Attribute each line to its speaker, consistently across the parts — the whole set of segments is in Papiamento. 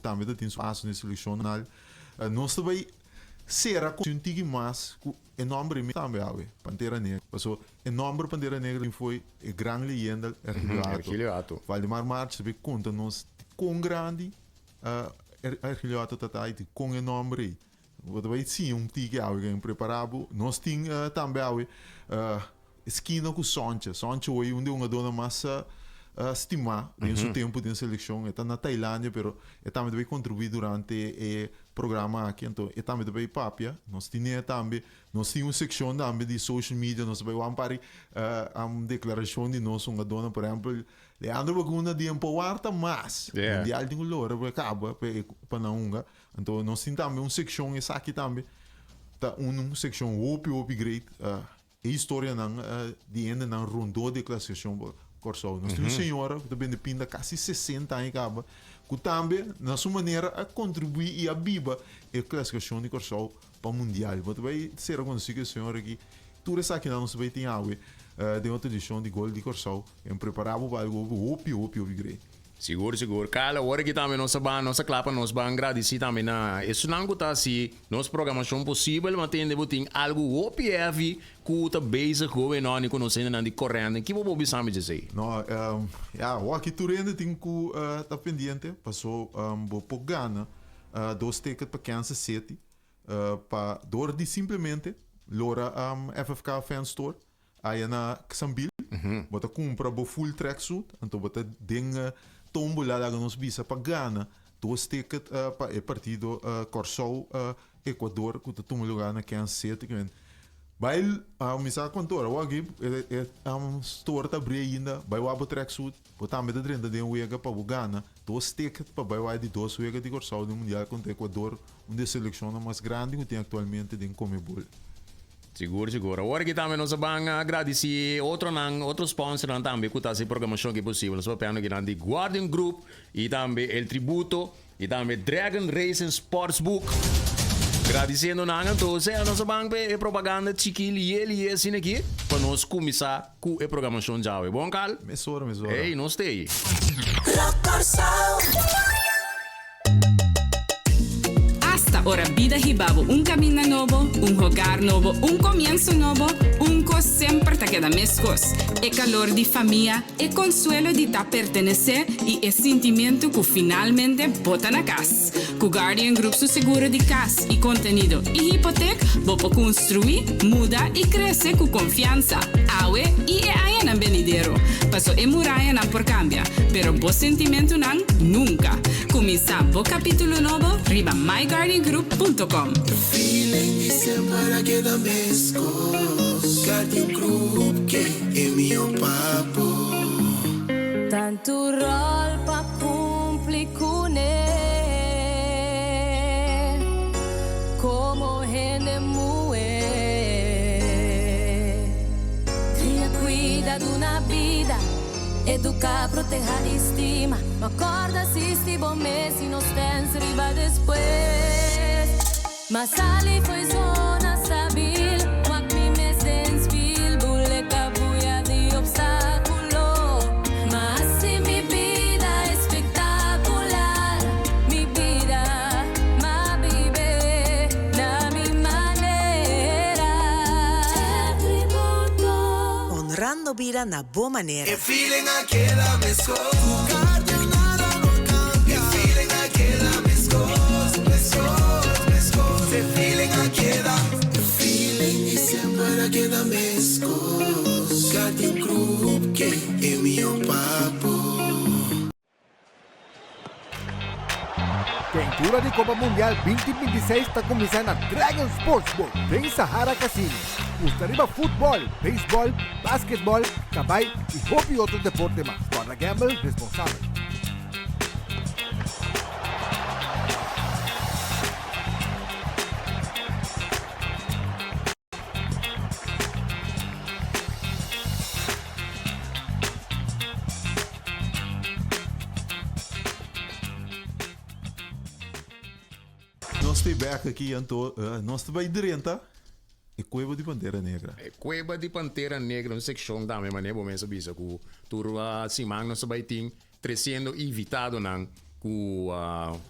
Speaker 1: tambe ta tin su paso den selekshon nal. Nos ta bai sera ku un tiki mas ku e nòmber ei tambe awe, Pantera Negra. Paso e nòmber Pantera Negra tin foi e gran leyenda Ergilio Hato.
Speaker 2: Ergilio Hato.
Speaker 1: Valdemar March ta bai konta nos kon grandi Ergilio Hato ta ta i kon e nòmber ei. Bo ta bai siña un tiki awe ken prepara bo. Nos tin tambe awe skina ku Sontje. Sontje hoy un di e hungadónan mas stimá den su tempu den selekshon. E ta na Tailandia pero e tambe ta bai kontribuí durante e programa aki. Anto e tambe ta bai papia. Nos tin'é tambe. Nos tin un sekshon tambe di social media. Nos ta bai wak un par di deklarashon di nos hungadónan. Por ehèmpel Leandro Baguna di Empowar ta mas. Mundial tin ku lora pa e kaba pa nan hunga. Anto nos tin tambe un seccion esaki tambe ta un seccion hopi hopi great e historianan di hendenan rondó di e clasificacion pa Kòrsou. Nos tin un señora ku ta bende pinda kasi sesenta aña kaba ku tambe na su manera a kontribuí i a biba e clasificacion di Kòrsou pa mundial. Bo ta bai sera konosí ku e señora aki. Tur esakinan nos ta bai tin awe den otro edicion di Gol di Kòrsou. En prepará bo pa algu hopi hopi hopi great.
Speaker 2: Sigur sigur. Kyle, awor aki tambe nos a ban, nos a kla pa nos ban gradisí tambe na esunnan ku ta hasi nos programashon posibel. Ma tende bo tin algu hopi heavy ku ta bezig going on i ku nos hendenan di Corendon. Ki bo por bisa mi djesei?
Speaker 1: No, ya, awor aki tur hende tin ku ta pendiente paso bo por gana dos ticket pa Kansas City pa dor di simplemente lora FFK Fan Store. Aya na Ksambil, bo ta kumpra bo full tracksuit, anto bo ta den tombola laga nos bisa pa gana dos ticket pa e partido Kòrsou Ecuador ku ta tuma lugá na Kansas City. Bai mi sa kuantu ora awor aki e store ta abrí ainda, bai wak bo tracksuit, bo tambe ta drenta den wega pa bo gana dos ticket pa bai wak di dos wega di Kòrsou den mundial kontra Ecuador, un di e selekshonnan mas grandi ku tin aktualmente den Comebol.
Speaker 2: Sigur, sigur. Awor aki tambe nos a ban a gradisí otronan, otro sponsornan tambe ku ta hasi programashon aki posibel. Nos a papiando akinan di Guardian Group i tambe El Tributo i tambe Dragon Racing Sportsbook. Gradisiendo nan anto. Sea nos a ban p'e e propaganda chikí lié lié asina aki pa nos kuminsá ku e programashon djawe. Bon Carl?
Speaker 1: Mesora, mesora.
Speaker 2: Ey, nos t'ey.
Speaker 3: Asta ora bida hiba bo un caminda nobo, un hogar nobo, un comienso nobo, un cos semper ta keda mescos, e calor di famia, e consuelo di ta pertenece y e sintimento cu finalmente bo ta na cas. Cu Guardian Group su seguro di cas y contenido y hipotek, bo por construi, muda y crece cu confiansa, awe y e añanan benidero. Paso e murayanan por cambia, pero bo sentimentunan nunca. Kuminsá bo kapítulo nobo riba myguardiangroup.com.
Speaker 4: Feeling di semper a keda meskos Guardian Group ke e mihó pa bo.
Speaker 5: Tantu ròl pa kumpli kuné komo hende muhé. Kria, kuida, duna bida. Eduká, protehá i stima. No kòrda sisti bo mes i no stèns riba despues. Ma sali fo'i zona stabil, wak mi mes den spil, bule kabuya di opstákulo. Ma hasi mi bida espektakular, mi bida, m'a bib'é na mi manera.
Speaker 6: Honrando bida na bo manera.
Speaker 4: E feeling a keda meskos. Ku Guardian nada no cambia. E feeling a keda meskos, meskos, meskos. E feeling a keda. E feeling di semper a keda meskos. Guardian Group ke e mihó pa bo.
Speaker 7: Tentura di Copa Mundial 2026 ta cuminsa na Dragon Sportsbook den Sahara Casino. Gusta riba futbol, beisbol, basketbol, cabay y hopi otro deporte mas. Guarda gamble responsabel.
Speaker 1: Nos ta bek aki anto nos ta bai drenta e cueva di Pantera Negra.
Speaker 2: E cueva di Pantera Negra un seccion tambe manera bo mes a bisa cu tur siman nos ta bai tin treciendo invitadonan. Ku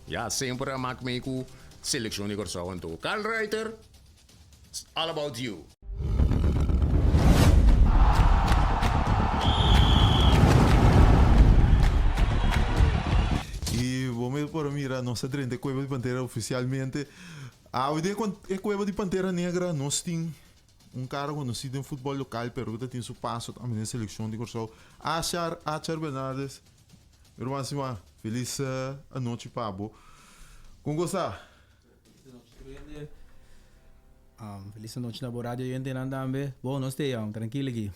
Speaker 2: ya semper a mak mee ku selekshon di Kòrsou anto. Carl Ruiter, it's all about you.
Speaker 1: I bo mes por a mira nos a drenta e Cueva di Pantera oficialmente. Awe den e Cueva di Pantera Negra nos tin un cara conoci den futbol local pero cu ta tin su paso tambe den seleccion di Kòrsou, Ashar Achar Bernardes. Mi ruman stima, felis anochi pa bo. Kon gosa?
Speaker 8: Felis anochi tur hende. Felis anochi na bo radio oyentenan tambe. Bon, nos te trankil aki.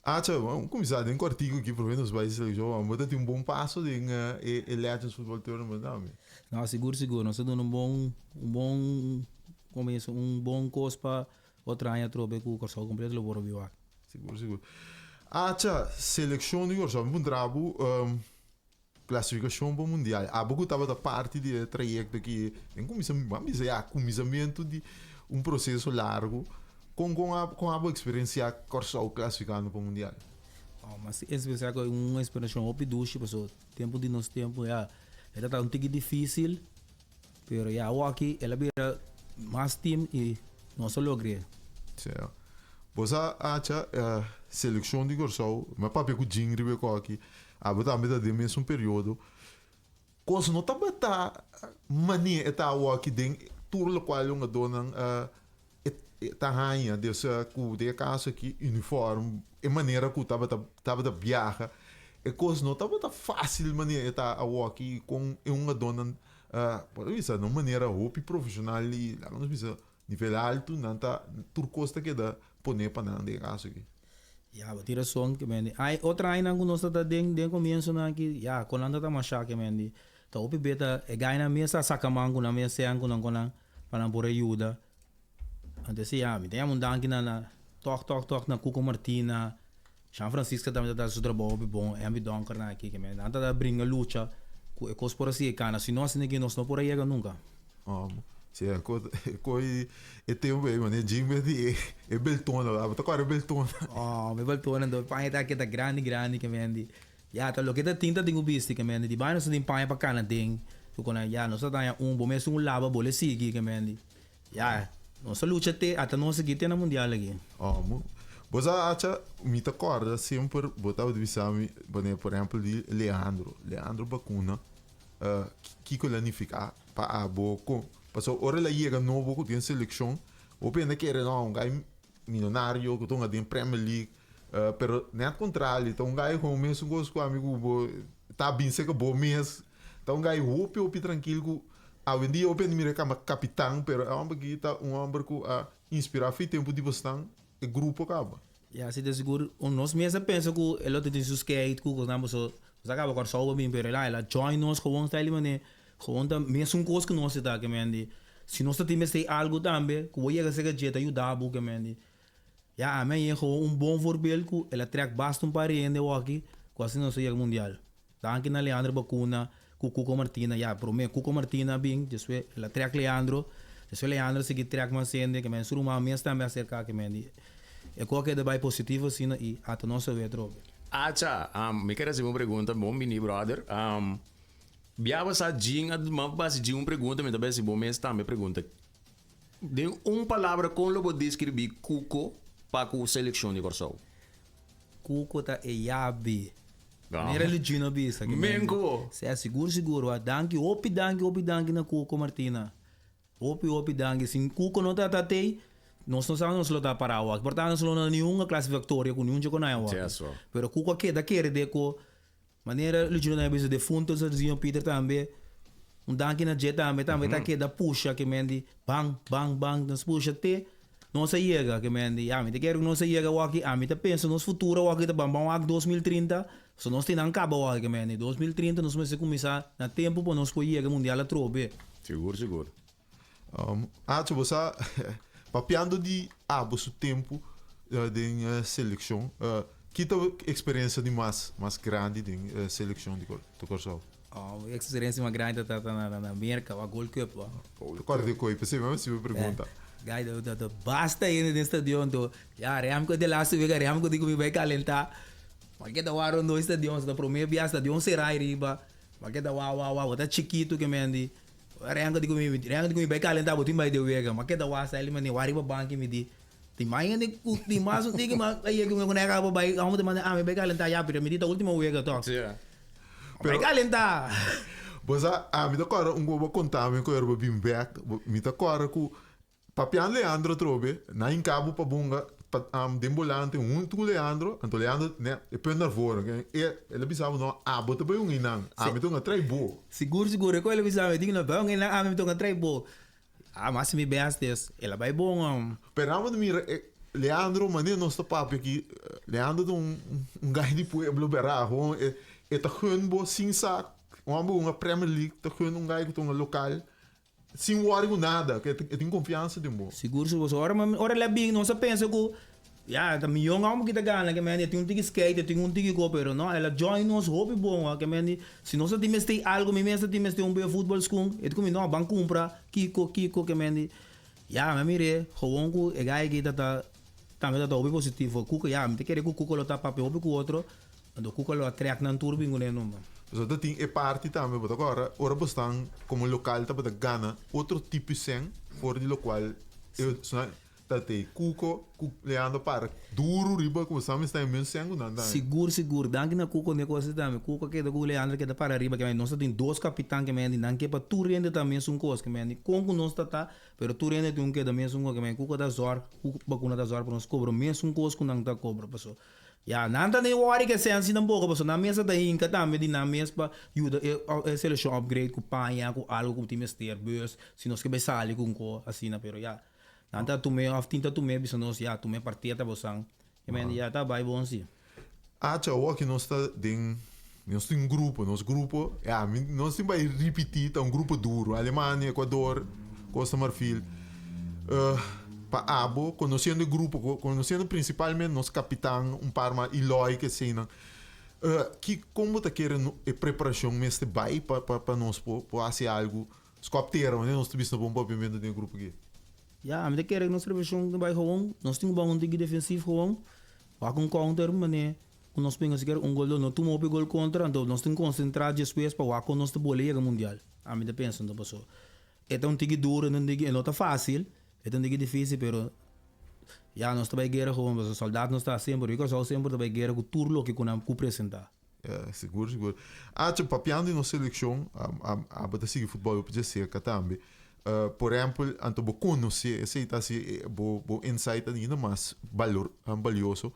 Speaker 1: Acha, ban kuminsá den kòrtiku aki promé nos bai selekshon. Bo ta tin un bon paso den e Legends Football Tournament tambe.
Speaker 8: No, sigur sigur. Nos a duna un bon un bon komienso, un bon kos pa otro aña atrobe ku Kòrsou kompleto lo por a biba.
Speaker 1: Sigur sigur. Acha, selekshon di Kòrsou, mi puntra bo, klasifikashon pa mundial. Abo ku tabata parti di e trayekto aki, den kuminsa, ban bisa ya, kuminsamentu di un proseso largu, kon kon a kon abo eksperensiá Kòrsou klasifikando pa mundial?
Speaker 8: Oh, mas eksperensiá ku un eksperenshon hopi dushi pasobra tempu di nos tempu ya e tabata un tiki difisil, pero ya awoki el a bira mas team i nos a logr'é.
Speaker 1: Sí. Bo sa acha selekshon di Kòrsou, mi a papia ku Jean riba e kòki, abo tambe ta den mesun periodo. Kos no tabata manera e ta awoki den tur lokual hungadónan ta haña. Dus ku den e kaso aki uniform, e manera ku tabata tabata biaha, e kos no tabata fásil manera e ta awoki kon e hungadónan por bisa na un manera hopi profeshonal i laga nos bisa Nivel altu, nan ta, tur kos ta keda poné pa nan den e kaso aki.
Speaker 8: Ya, bo tin rason, ke men di. Ai, otro ainan ku nos ta ta den, den komiensonan aki, ya, kon nan ta ta mashá, ke men di. Ta hopi beta, e gainan mes a saka man ku nan mes sean ku nan kon nan, pa nan por a yuda. Anto si, ya, mi ta yama un danki na, na, tòg, tòg, tòg na Cuco Martina, Jean Francisca tambe ta ta hasi su trabou hopi bon, Envy Donker nan aki, ke men di. Nan ta ta bringa lucha ku e kos por a sigui kana, si no asina ke nos no por a yega nunka.
Speaker 1: Si e koi e tempu ei manera Jimbe di e beltona bo ta kòrda e beltona.
Speaker 8: Oh mi beltona do paña ta keda grandi grandi ke men di ya ta loke ta tin ta tin ku bisti ke men di di bai nos ta tin paña pa kana den ku kona ya nos ta daña un bo mes un laba bo le sigui ke men di ya nos a lucha te ata nos aki te na mundial aki.
Speaker 1: Oh bo sa acha mi ta kòrda semper bo tabata bisa mi por ehempel di Leandro Leandro Bacuna Kiko el a nifiká pa abo? Kon? Pasobra ora el a yega nobo ku den selekshon, hopi hende a kere, no, un gai milionario ku ta hunga den Premier League. Pero nèt kontrario, ta un gai ku mesun kos ku ami ku bo ta bin serka bo mes. Ta un gai hopi hopi trankil ku awendia hopi hende mira kama kapitan, pero e hòmber aki ta un hòmber ku a inspirá fi tempu di bosnan e grupo kaba.
Speaker 8: Ya, si ta sigur. Nos mes a pensa ku e lo ta tin su skate ku kosnan pasobra Nos a kaba Kòrsou pa bin pero el a el a join nos gewoon style di manera gewoon ta mesun kos ku nos ta ke men di si nos ta tin mester algu tambe ku bo yega serka dje ta yuda bo ke men di ya ami a yen gewoon un bon voorbeeld ku el a trèk basta un par di hende awaki ku asina nos a yega mundial danki na Leandro Bacuna ku Cuco Martina ya prome Cuco Martina a bin despues el a trèk Leandro despues Leandro a sigui trèk mas hende ke men su ruman mes tambe a aserka ke men di e kos a keda bai positivo asina i ata nos a wet atrobe.
Speaker 2: Acha, mi ker hasi un pregunta, bon bini brother. Biaba sa Jean a duna mi hasi Jean un pregunta, mi ta bai hasi bo mes tambe pregunta. Den un palabra kon lo bo deskribí Cuco pa ku selekshon di Kòrsou?
Speaker 8: Cuco ta e yabi. Manera Luigino a bisa.
Speaker 2: Menko!
Speaker 8: Sea sigur sigur wa. Danki hopi danki hopi danki na Cuco Martina. Hopi hopi danki. Sin Cuco no ta ta tey, nos no sa nos lo ta para awor. Por ta nos lo no niun clase victoria cu niun dje awor. Pero Cuco a keda kere de cu manera Luchino tambe a bisa defunto Serginho Pieter tambe un danki na dje tambe tambe ta keda pusha ke men di ban ban ban nos pusha te nos a yega ke men di ami ta kere cu nos a yega awor aki ami ta pensa nos futuro awor aki ta ban ban wak 2030 so nos tin nan caba awor aki ke men di 2030 nos mester cuminsa na tempo pa nos por yega mundial atrobe.
Speaker 2: Sigur sigur.
Speaker 1: Acho bo sa papiando di abo su tempu den selekshon ki ta bo eksperensia di mas mas grandi den selekshon di Kòrsou?
Speaker 8: Mi eksperensia mas grandi ta ta na Merka wa Gold Cup wa.
Speaker 1: Kòrda di koi p'esei mi a sibi pregunta.
Speaker 8: Guy ta basta hende den stadion to ya Remco de laatste wega Remco di ku mi bai kalentá. Mi a keda wak rondó e stadion ta promé bia stadion será ariba. Ma keda wa wa wa, bo ta chikitu ke men di, Renko di ku mi, Renko di ku mi bai kalentá bo tin bai de wega. Ma keda wa sa eli mane wa riba banki mi di, tin mas hende ku tin mas un tiki mas a yega ku mi ku bai amo ta manda ami bai kalentá ya pero mi di ta ultimo wega tok. Bai kalentá.
Speaker 1: Bo sa, ami ta kòrda un ku bo konta mi ku ora bo bin bèk, mi ta kòrda ku Papian Leandro atrobe, nan hinka bo pa bunga pa den bolante huntu ku Leandro, anto Leandro ne e punt naar voren, e el a bisa bo no abo ta bai un einan, ami ta un a trai bo.
Speaker 8: Sigur sigur e ku el a bisa mi, di ku no bai un einan ami ta un a trai bo. Ah mi hasi mi best des, el a bai bon.
Speaker 1: Pero amo ta mira e Leandro manera nos ta papia aki, Leandro ta un un gai di pueblo bera, gewoon e e ta gun bo sin sa, un homber ku un a Premier League ta gun un gai ku ta un a lokal. Sin worry ku nada, ke e tin konfiansa den bo.
Speaker 8: Sigur sigur pasobra ora mi ora el a bin nos a pensa ku ya ta miyon amo ki ta gana ke mende e tin un tiki skate e tin un tiki ko pero no el a join nos hopi bon wak ke mende si nos a tin mester algo mi mes a tin mester un bue futbol skun e di ku mi no ban kumpra kiko kiko ke mende ya mi a mir'é gewoon ku e guy aki ta ta tambe ta ta hopi positivo kuko ya mi ta kere ku kuko lo ta papia hopi ku otro Anto Cuca lo a trek nan tur bin kuné numa.
Speaker 1: Pasobra ta tin e parti tambe bo ta kòrda ora bo stan komo lokal tabata gana otro tipo sèn for di lokual e esnan ta tei Cuco ku Leandro para duru riba ku bo sa mester e mes sèn ku nan tambe.
Speaker 8: Sigur sigur danki na Cuco ne kos tambe Cuco a keda ku Leandro a keda para riba ke nos ta tin dos kapitan ke men di nan ke pa tur hende ta mesun kos ke men di kon ku nos ta ta pero tur hende tin un keda mesun kos ke men Cuco ta zòrg ku bakuna ta zòrg pa nos kobra mesun kos ku nan ta kobra paso Ya, nan ta den wòri ku e sensi nan boka pasobra nan mes a ta hinka tambe di nan mes pa yuda e e selekshon upgrade ku paña, ku algu ku tin mester, bus, si nos ke bai sali ku un ko asina, pero ya, nan ta tum'é òf tin ta tum'é bisa nos ya tum'é partida ta bosan, e men di ya ta bai bon si.
Speaker 1: Acha, awor ki nos ta den, nos tin un grupo, nos grupo, ya, mi nos tin bai ripití, ta un grupo duro, Alemania, Ecuador, Costa Marfil. Pa abo, conociendo e grupo, conociendo principalmente nos capitan, un par mas, Eloy, ke eseinan, ki, con bo ta kere e preparacion mester bai pa, pa, pa nos por, por haci algo scop tera, manera nos ta bisa bon papiamento den e grupo aki?
Speaker 8: Ya, ami ta kere nos preparacion ta bai gewoon, nos tin cu bai un tiki defensief gewoon, wak un counter mane cu nos penga sikiera un gol, no tuma hopi gol contra, anto nos tin concentra despues pa wak con nos ta bole yega mundial, ami ta pensa anto paso. E ta un tiki duro, e ta un tiki, e no ta fácil, e ta un tiki difícil, pero ya nos ta bai guera gewoon, pasobra soldat nos ta semper, yu Kòrsou semper ta bai guera ku tur loke ku nan ku presentá.
Speaker 1: Ya, sigur, sigur. Acho, papiando di nos selekshon, abo ta sigui futbòl hopi dje serka tambe. Por ehèmpel, anto bo konosé, esei ta hasi bo bo insight ainda mas balor, balioso.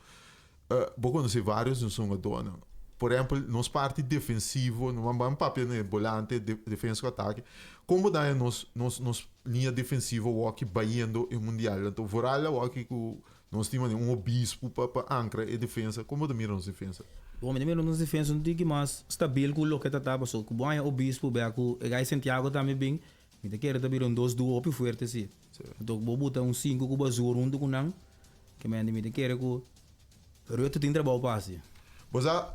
Speaker 1: Bo konosé vários di nos hungadónan. Por ehèmpel, nos parti defensivo, no ban papia na e bolante, defensa ku atake. Kon bo daña nos nos nos liña defensivo awor ki bayendo e mundial? Anto vooral awor ki ku nos tin manera un obispo pa pa ankra e defensa. Kon bo ta mira nos defensa?
Speaker 8: Bon, mi ta mira nos defensa un tiki mas stabil ku loke ta ta pasobra ku bo haña obispo bek ku e gai Santiago tambe bin, mi ta kere ta bira un dos duo hopi fuerte si. Anto bo buta un sinku ku Bazoer huntu ku nan, ke mende mi ta kere ku Rutte tin trabou pa hasi.
Speaker 1: Bo sa,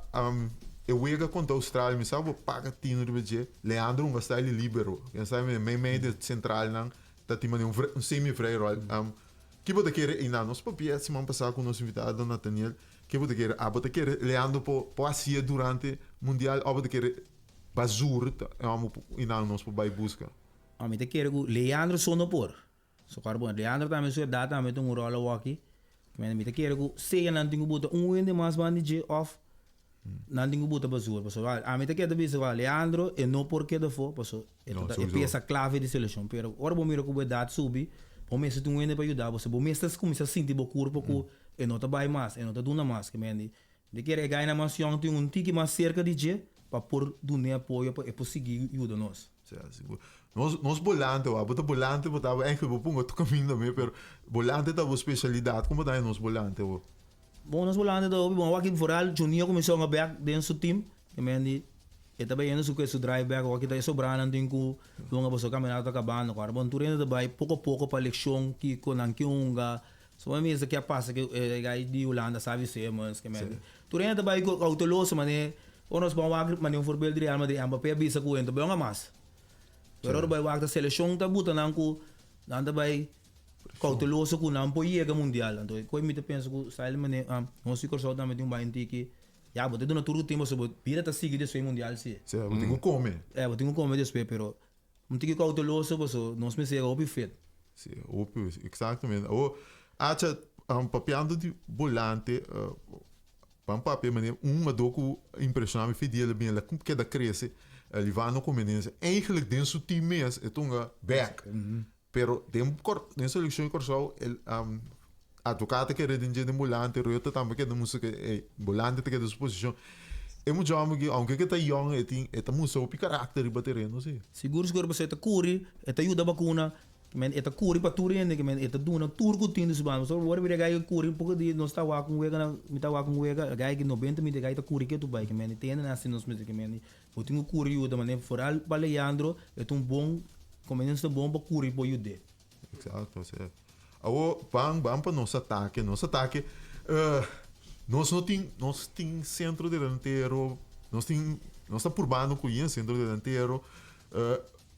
Speaker 1: e wega kontra Australia, mi sa bo paga tino riba dje, Leandro hunga style di libero. Ken sa mei mei de centralnan ta tin manera un semi vrij rol. Ki bo ta kere einan? Nos papia siman pasa ku nos invitado Nathaniel, ki bo ta kere? Abo ta kere Leandro por hasie durante mundial of bo ta kere Bazoer ta e homo einan nos por bai buska?
Speaker 8: Mi ta kere ku Leandro so no por. So kor bon, Leandro tambe su edat tambe ta un ròl awoki. Mi ta kere ku sea nan tin ku buta un hende mas banda di dje òf nan tin ku buta basura. Pasobra ami ta keda bisa wak Leandro e no por keda afó pasobra e ta e piesa klave di selekshon. Pero ora bo mira ku bo edat subi bo mester tin un hende pa yuda bo. Bo mester kuminsá sinti bo kurpo ku e no ta bai mas, e no ta duna mas. Mi ta kere e gainan mas yòn tin un tiki mas serka di dje pa por dun'é apoyo pa e por sigui yuda nos.
Speaker 1: Sea, sigur. Nos, nos bolante, wak. Bo ta bolante, bo ta eigenlijk bo ponga tur caminda mee, pero bolante ta bo specialidad. Como ta nos bolante, bo?
Speaker 8: Bon, nos bolante ta hopi bon. Wak vooral Junior cuminsa hunga bek den su team. E men di, e ta bayendo su su drive bek. Wak ta e sobranan tin cu hunga pasobra campeonato ta cabando. Awor bon, tur hende ta bay poco poco pa leccion kico nan ke hunga. So mi mester ke a pasa ku e guy di Hulanda Xavi Simons ke men tur hende ta bai ku cauteloso mane ora nos ban wak mane un voorbeeld di Real Madrid Mbappé a bisa ku enta bai hunga mas pero ora bai wak ta seleccion ta buta nan ku nan ta bai cauteloso ku nan por yega mundial anto koe mi ta pensa ku style mane nos di Kòrsou tambe tin un bai un tiki. Ya, bo ta duna tur ku tin pasobra bo bida ta sigui despues mundial si.
Speaker 1: Si, bo tin ku kome.
Speaker 8: Eh, bo tin ku kome despues, pero un tiki kouteloso pasobra nos mester yega hopi fit.
Speaker 1: Si, hopi, eksaktamente. Awor, Acha, papiando di bolante, Ban papia manera un hungadó ku impreshoná mi fe di el a bin el a keda krese Livano Comenense eigenlijk den su team mes e ta hunga back pero den den selekshon di Kòrsou el Advocaat ta kere den dje den bolante Rutte tambe keda mustra ke e bolante ta keda su posishon e mucha hòmber aki aunke ke ta yòn e tin e ta mustra hopi karakter riba tereno si.
Speaker 8: Sigur sigur pasobra e ta kuri e ta yuda bakuna Men e ta kuri pa tur hende ke men e ta duna tur ku tin di su banda. Pasobra ora bira gai ke kuri un poko di nos ta wak un wega na mi ta wak un wega gai ke nobenta minut e gai ta kuri ke tu bai ke men e tende nan asi nos mester ke men bo tin ku kuri yuda manera foral pa Leandro e ta un bon kombinashon ta bon pa kuri por yud'é.
Speaker 1: Exacto así es. Awor ban ban pa nos atake nos atake nos no tin nos tin centro delantero nos tin nos ta purbando ku yen centro delantero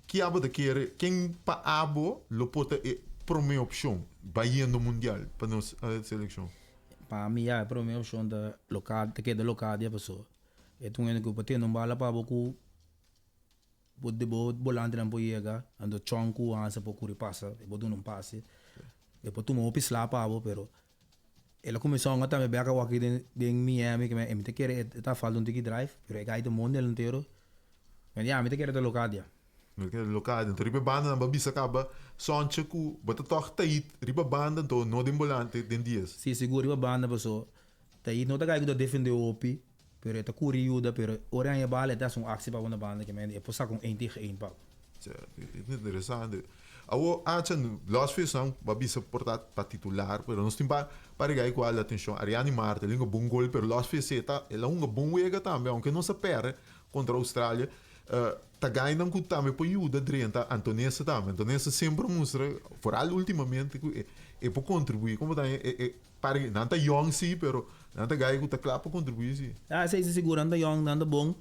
Speaker 1: Ki abo ta kere? Ken pa abo lo por ta e prome opcion bayendo mundial pa nos seleccion?
Speaker 8: Pa mi ya e prome opcion ta local, ta keda Locadia paso e ta un hende ku por tene un bala pa abo ku bo di bo bolantenan por yega anto Chong ku Hansa por kuri pasa e por duna un pase e por tuma hopi sla pa abo pero el a kuminsá hunga tambe bek awor aki den den Miami ke mi ta kere e ta falta un tiki drive pero e gai ta mon delantero men ya mi ta kere ta Locadia.
Speaker 1: Mi ta kere Locadia enton riba e banda nan bo a bisa kaba Sonche ku bo ta tòg Tait riba banda enton no den bolante den dies.
Speaker 8: Si sigur riba banda paso Tait no ta gai ku ta defende hopi pero e ta kuri yuda pero ora e haña bala e ta hasi un aksi pa bo na banda ke men e por saka un ein tegen ein pa bo.
Speaker 1: Interesante. Awor, Acha, los feesnan bo a bisa por ta pa titular, pero nos tin pa pa rega igual atencion. Ariani Marte, el a hunga bon gol, pero los fees e ta, el a hunga bon wega tambe, aunke nos a perde contra Australia. Ta gainan cu tambe por yuda drenta Antonessa tambe. Antonessa semper a mustra, vooral ultimamente, cu e e por contribui. Como ta e e pare, nan ta yong si, pero nan ta gai cu ta cla pa contribui si.
Speaker 8: Ah, esei si sigur, nan ta yong, nan ta bon.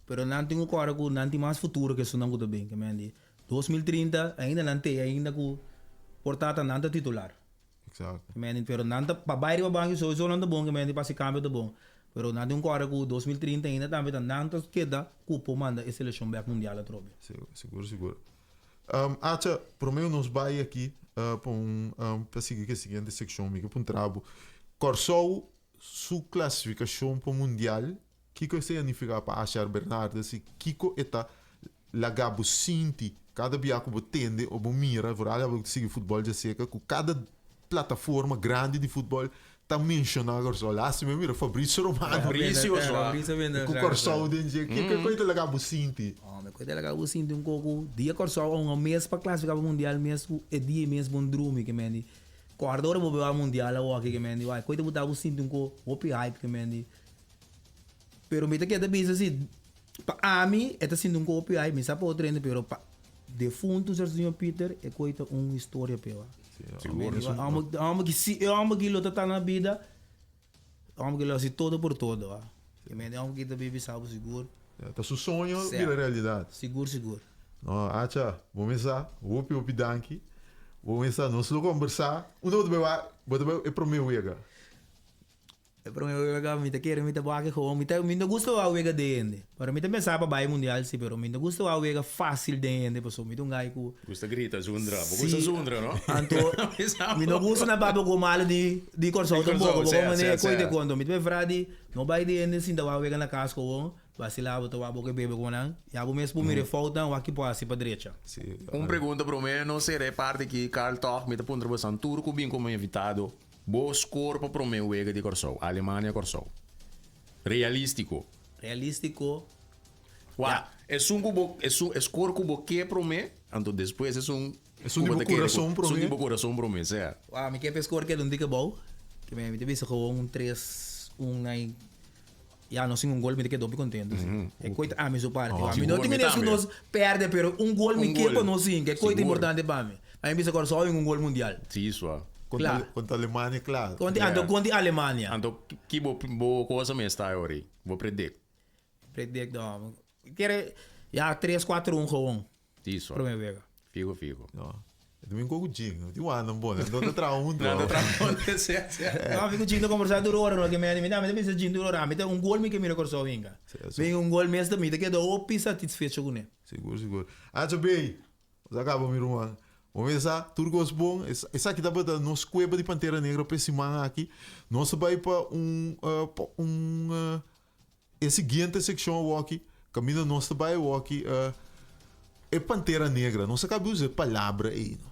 Speaker 8: Pero nan tin ku kòrda ku nan tin mas futuro ke esunnan ku ta bin. Ke men di 2030 ainda nan te ainda ku por ta ta nan ta titular.
Speaker 1: Exacto.
Speaker 8: Ke men di pero nan ta pa bai riba banki souiso nan ta bon ke men di pa hasi kambio ta bon. Pero nan tin ku kòrda ku 2030 ainda tambe ta nan ta keda ku por manda e selekshon bèk mundial atrobe.
Speaker 1: Sigur sigur. Acha, promé nos bai aki pa un pa sigui ku e siguiente sekshon mi ke puntra bo. Kòrsou su klasifikashon pa mundial Kiko esei a nifiká pa Ashar Bernardes i kiko e ta laga bo sinti kada bia ku bo tende o bo mira, vooral abo ku ta sigui futbòl djaseka, ku kada plataforma grandi di futbòl ta menshoná Kòrsou. Lástima mi mira Fabrizio Romano
Speaker 2: Fabrizio
Speaker 1: ku Kòrsou den dje. Kiko e ta laga bo sinti?
Speaker 8: Hòmber, kiko e ta laga bo sinti un koko dia Kòrsou a un mes pa klasifiká pa mundial mes ku e dia mes bon drumi ke men di kòrda ora bo bai mundial awoki ke men di wai kiko e ta buta bo sinti un koko hopi hype ke men di. Pero mi ta keda bisa si, pa ami e ta sinti un kopi ai, mi sa pa otro hende, pero pa defunto Serginho Pieter e koi ta un historia p'e wa.
Speaker 2: Sigur.
Speaker 8: E homber ki si e homber ki lo ta ta na bida, e homber ki lo hasi todo por todo wa. E homber ki ta bibi sa bo sigur.
Speaker 1: Ta su soño bira realidad.
Speaker 8: Sigur sigur.
Speaker 1: No, Acha, bo mesa, hopi hopi danki. Bo mesa, nos lo kombersá. Unda bo ta bai wak? Bo ta bai e promé wega.
Speaker 8: E prome wega mi ta kere mi ta wak gewoon mi ta mi no gusta wak wega den hende pero mi ta pensa pa bai mundial si pero mi no gusta wak wega facil den hende pasobra mi ta un guy ku
Speaker 2: Gusta grita zundra bo gusta zundra no
Speaker 8: anto mi no gusta na papia ku malo di di Kòrsou tampoco bo manera koe te konto mi ta prefera di no bai den hende sinta wak wega na kas gewoon basila bo ta wak bo ke bebe ku nan ya bo mes por mira e foutnan wak ki por hasi pa drecha.
Speaker 2: Un pregunta prome no sera e parti aki Carl tòg mi ta puntra boso tur ku bin komo invitado. Bo score pa prome wega di Kòrsou, Alemania Kòrsou. Realístiko.
Speaker 8: Realístiko.
Speaker 2: Wak, esun ku bo, esun, e score ku bo ke prome, anto despues esun
Speaker 1: Esun di bo kurason prome.
Speaker 2: Esun di bo kurason prome, sea.
Speaker 8: Wak, mi ke pa e score keda un tiki abou. Ke mi ta bisa gewoon un tres, un na i, ya nos sin un gol mi ta keda hopi kontento si. E koi ta ami su parti. Wak, mi no tin mines ku nos pèrdè, pero un gol mi ke pa nos sin, ke koi ta importante pa mi. A mi bisa Kòrsou un gol mundial.
Speaker 2: Si, sua.
Speaker 1: Contra, contra Alemania, claro.
Speaker 8: Contra, anto contra Alemania.
Speaker 2: Anto ki bo bo cosa mes ta ori? Bo predict?
Speaker 8: Predict no. Kere ya 3 4 1 gewoon.
Speaker 2: Tiso.
Speaker 8: Prome wega.
Speaker 2: Figo figo.
Speaker 1: No. E ta bin ku Jing, no tin wanda bon, nan ta traha huntu.
Speaker 2: Nan ta traha huntu, si, si.
Speaker 8: No, mi ku Jing ta kombersá tur ora, no ke mi mi ta bisa Jing tur ora, mi ta un gol mi ke mira Kòrsou hinka. Bin un gol mes ta mi ta keda hopi satisfecho kuné.
Speaker 1: Sigur, sigur. Ancho Bey, nos a kaba mi ruman. Bo mesa tur kos bon, esaki tabata nos kueba di Pantera Negra pa e siman aki. Nos ta bai pa un pa un E siguiente seccion awoki, caminda nos ta bay awoki, e Pantera Negra. Nos a caba di usa e palabra ey, no.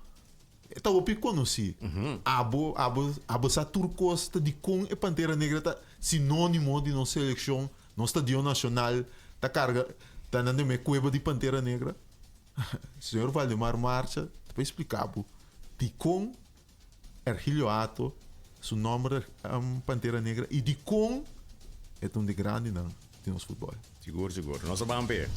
Speaker 1: E ta hopi conoci. Abo, abo, abo sa tur cos ta dicon e Pantera Negra ta sinonimo di nos seleccion, nos stadion nacional ta carga, ta nan den e cueba di Pantera Negra. Señor Valdemar Marcha ta bay explica bo dicon Ergilio Hato su nomber Pantera Negra y dicon e ta un di grandinan di nos futbol.
Speaker 2: Sigur sigur. Nos a ban p'e.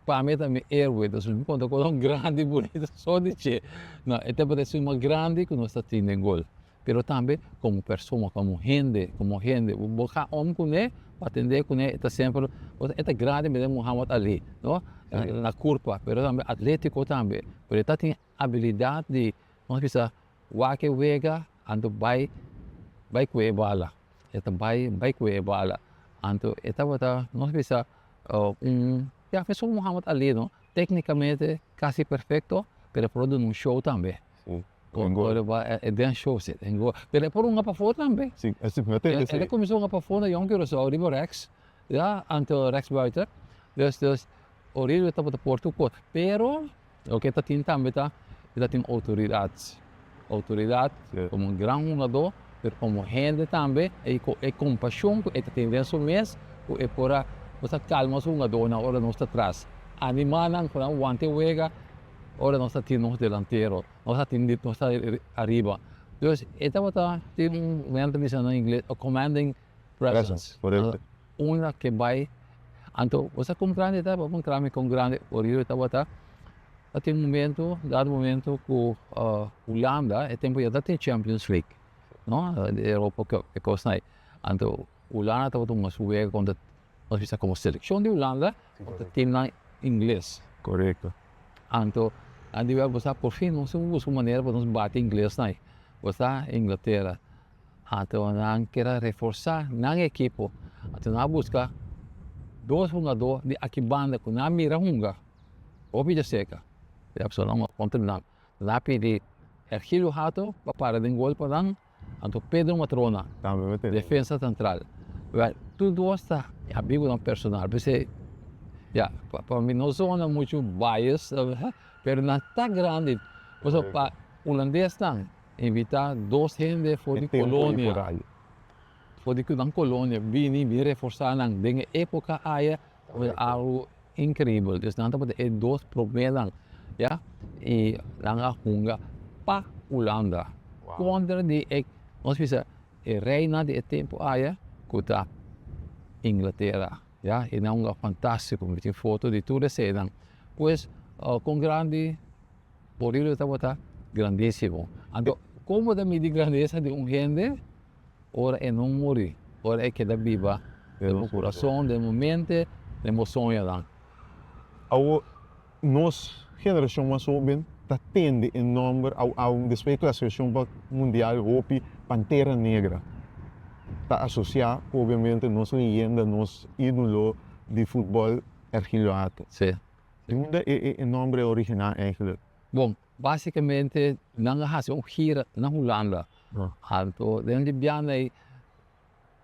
Speaker 9: Pa mi ta mi héroe, dus mi konta ku un grandi bunita so di dje. No, e tabata esun mas grandi ku nos ta tin den gol. Pero tambe komo persona, komo hende, komo hende. Bo ka om kuné, bo atendé kuné, e ta semper, e ta grandi mester Muhammad Ali, no? Na kurpa, pero tambe atlétiko tambe. Pero e ta tin abilidat di, nos bisa, wak e wega, anto bai, bai ku e bala. E ta bai, bai ku e bala. Anto e tabata, nos bisa, un, ya, mesun Muhammad Ali, no? Téknikamente kasi perfekto, pero e por duna un show tambe.
Speaker 10: En gol.
Speaker 9: E den show si, en gol. Pero e por hunga pafó tambe.
Speaker 10: Si, e si, mi tende si.
Speaker 9: El a kuminsá hunga pafó na Jong Curaçao riba rechts, ya, anto rechts buiten. Dus, dus Aurelio tabata por tur kos. Pero loke e ta tin tambe ta, e ta tin outoridat. Outoridat komo un gran hungadó, pero komo hende tambe, e e kompashon ku e ta tin den su mes, ku e por a, por ta kalma su hungadónan ora nos ta tras. Animá nan ku nan wanta e wega. Ora nos ta tin nos delantero, nos ta tin nos ta ariba. Dus e tabata tin un, men ta bisa na ingles, a commanding presence. Unda ke bai, anto bo sa kon grandi e tabata, bo puntra mi kon grandi Oribe tabata. Ta tin un momento, dado momento ku Hulanda e tempu ya ta tin Champions League, no, di Europa Cup, e kosnan ei. Anto Hulanda tabata hunga su wega kontra Nos bisa como seleccion di Hulanda contra teamnan ingles.
Speaker 10: Correcto.
Speaker 9: Anto nan di wèl bo sa por fin nos tin busca un manera pa nos bati inglesnan ei. Bo sa Inglatera. Anto nan kier a reforsa nan ekipo. Anto nan a busca dos hungador di aki banda cu nan a mira hunga hopi djaseca. E persona hunga contra nan. Nan a pidi Ergilio Hato pa para den gol pa nan. Anto Pedro Matrona, defensa central. Wel, tur dos ta amigonan personal. P'esei, ya, pa mi no zona muchu bias, pero nan ta grandi. Pasobra pa hulandesnan invitá dos hende for di kolonia, for di nan kolonia bini, bini reforsá nan den e époka aya, tabata algu inkribel. Dus nan tabata e dos proménan, ya, i nan a hunga pa Hulanda kontra di e, nos bisa, e reina di e tempu aya ku ta Inglatera, ya. I nan hunga fantástiko, mi tin foto di tur eseinan. Pues, kon grandi Borillo tabata? Grandísimo. Anto, kon bo ta midi grandesa di un hende? Ora e no muri, ora e keda biba den bo kurason, den bo mente, den bo soñonan.
Speaker 10: Awor, nos generashon mas hoben ta tende e nòmber au au despues di klasifikashon pa mundial hopi Pantera Negra ta asosiá ku obiamente nos leyenda, nos ídolo di futbòl Ergilio Hato.
Speaker 9: Sí.
Speaker 10: Di unda e nòmber a originá eigentlik?
Speaker 9: Bon, Basicamente nan a haci un gira na Hulanda. Anto den di biaha ei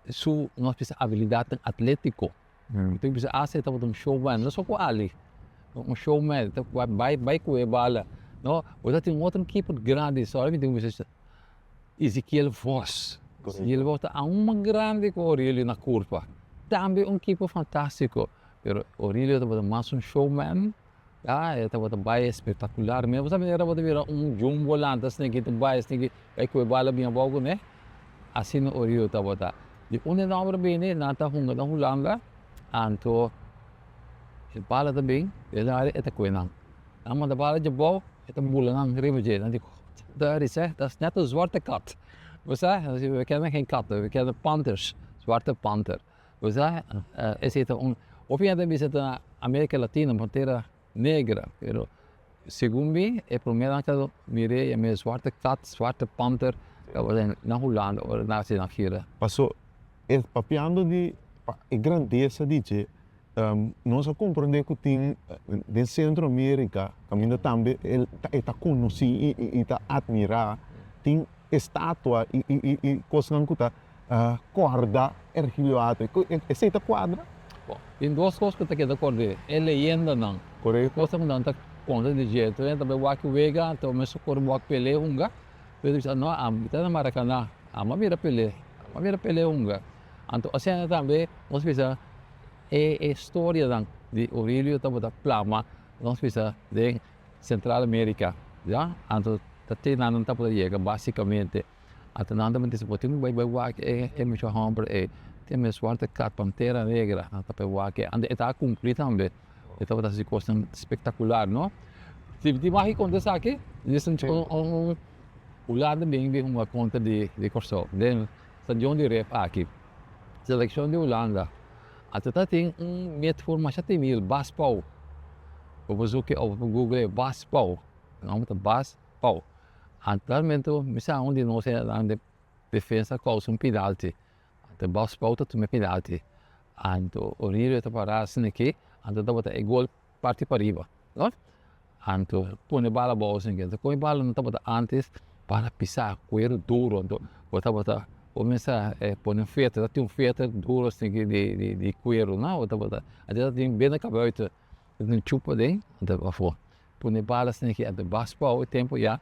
Speaker 9: su nos bisa habilidadnan atletico. Tin bisa haci tabata un showman, no so cu Ali, un showman ta bai bai cu e bala no. Bo ta tin un otro ekipo grandi sorry mi tin cu bisa Ezekiel Vos. Ezekiel Vos ta aun mas grandi cu Aurelio na curpa. Tambe un ekipo fantastico, pero Aurelio tabata mas un showman. Ya, e tabata bai espectacular mes. Bo sa manera bo ta bira un jumbo lanta sneki ta bai sneki bai cu e bala bin abao cune. Asina Oriol tabata. Di unda e nomber bini, nan ta hunga na Hulanda, anto e bala ta bin, den area e ta cue nan. Nan manda bala djabao, e ta bula nan riba dje. Nan di, daar is he, dat is net een zwarte kat. Bo sa, we kennen geen katten, we kennen panters, zwarte panter. Bo sa, esei ta un. Hopi hende ta bisa ta na Amerika Latina, Pantera Negra, pero segun mi e prome nan ku mir'é yam'é Zwarte Kat, Zwarte Panter, tabata na Hulanda ora nan hasi nan gira.
Speaker 10: Paso e papiando di e grandesa di dje, nos a komprondé ku tin den Sentro Amerika kaminda tambe e ta konosí i ta atmirá, tin estatua i kosnan ku ta kòrda Ergilio Hato. Esei ta kuadra?
Speaker 9: Bon, tin dos kos ku ta keda kòrd'é, e leyendanan, kosnan ku nan ta konta di dje. Enton e ta bai wak wega, anto mes kor wak Pelé hunga, pero ta bisa, no, ami ta na Maracaná, ami a mira Pelé, ami a mira Pelé hunga. Anto asina tambe nos bisa e e storianan di Orilio tabata plama nos bisa den Central America, ya, anto ta te nan nan tabata yega basicamente. Anto nan tabata bisa bo tin ku bai bai wak e e mucha homber ei, tin mes suerte kat pantera negra nan ta bai wak e, anto e ta cumpli tambe, e tabata haci cosnan spectacular no. Si tin mas ki conta esaki, un Hulanda bin bin hunga contra di Corsou den stadion di ref aki, seleccion di Hulanda. Anto ta tin un metfor masha timil, Bas Pauw. Bo por zoek e op Google e Bas Pauw. E nomber ta Bas Pauw. Anto realmente mi sa un di nos nan den defensa causa un penalti. Anto Bas Pauw ta tuma e penalti. Anto Orilio ta para asina aki, anto tabata e gol parti pariba, no? Anto pone bala abou asin ke, anto kon e bala no tabata antes, bala pisa, kueru duro, anto bo tabata kuminsa pone un feter, ta tin un feter duro asin ke di di kueru no, bo tabata, anto ta tin bena kabuita, ta tin chupa aden, anto afo pone bala asin ke, anto bas pao e tempo ya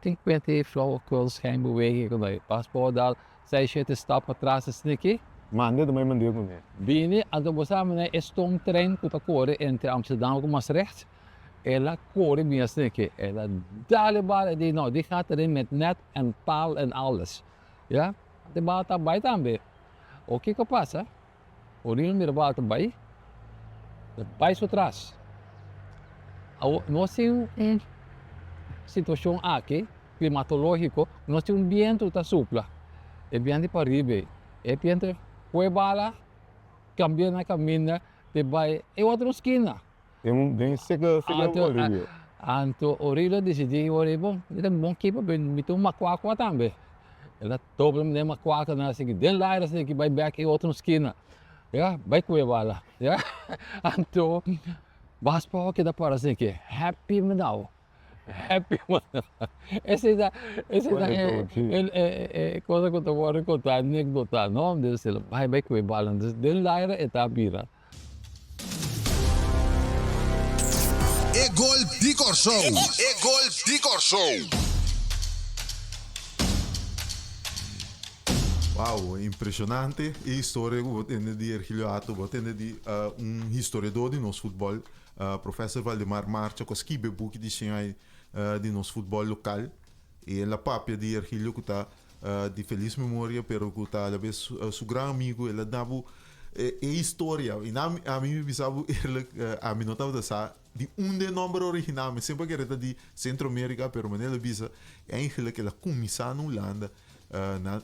Speaker 9: tin kuenta e flauwekul, schijnbeweging, bas pao dal seis shete stap patras asin ke.
Speaker 10: Manda ta bai mand'é kuné.
Speaker 9: Bini, anto bo sa manera e stoomtrein ku ta kore entre Amsterdam ku Maastricht, el a kore bin asina ke, el a dal e bala, e di no, di gaat erin met net en paal en alles. Ya, anto e bala ta bai tambe. O kiko pasa? Orino mira bala ta bai, ta bai su tras. Awor, nos tin un situashon aki, klimatológiko, nos tin un bientu ta supla, e bientu di pariba ei, e bientu kue bala kambia na kaminda te bai e otro skina.
Speaker 10: Den seka seka Orillo.
Speaker 9: Anto Orillo disidí ora ei bon, mi ta un bon kipa pero mi ta un makuakua tambe. El a dobla mi den makuakuanan asiki den laira asiki bai bek e otro skina, ya, bai kue bala, ya. Anto Bas Paul keda para asiki, happy mi now. Happy Esei ta esei ta e cosa ku ta wòrdu kontá anekdota no dus el a bai bai ku e bala dus den laira e ta bira.
Speaker 11: E gol di Kòrsou! E gol di Kòrsou!
Speaker 1: Wow, impresionante e historia ku bo tende di Ergilio Hato, bo tende di un historiador di nos futbòl. Professor Valdemar Marcha cu a skibi e buki di Shanghai di nos futbol local y el a papia di Ergilio cu ta di feliz memoria pero cu ta alabes su gran amigo. El a da bo e historia y na ami mi bisa bo eerlijk ami no tabata sa di unda e nomber original. Mi semper a kere ta di Centro America pero manera el a bisa eigenlijk el a cuminsa na Hulanda. Na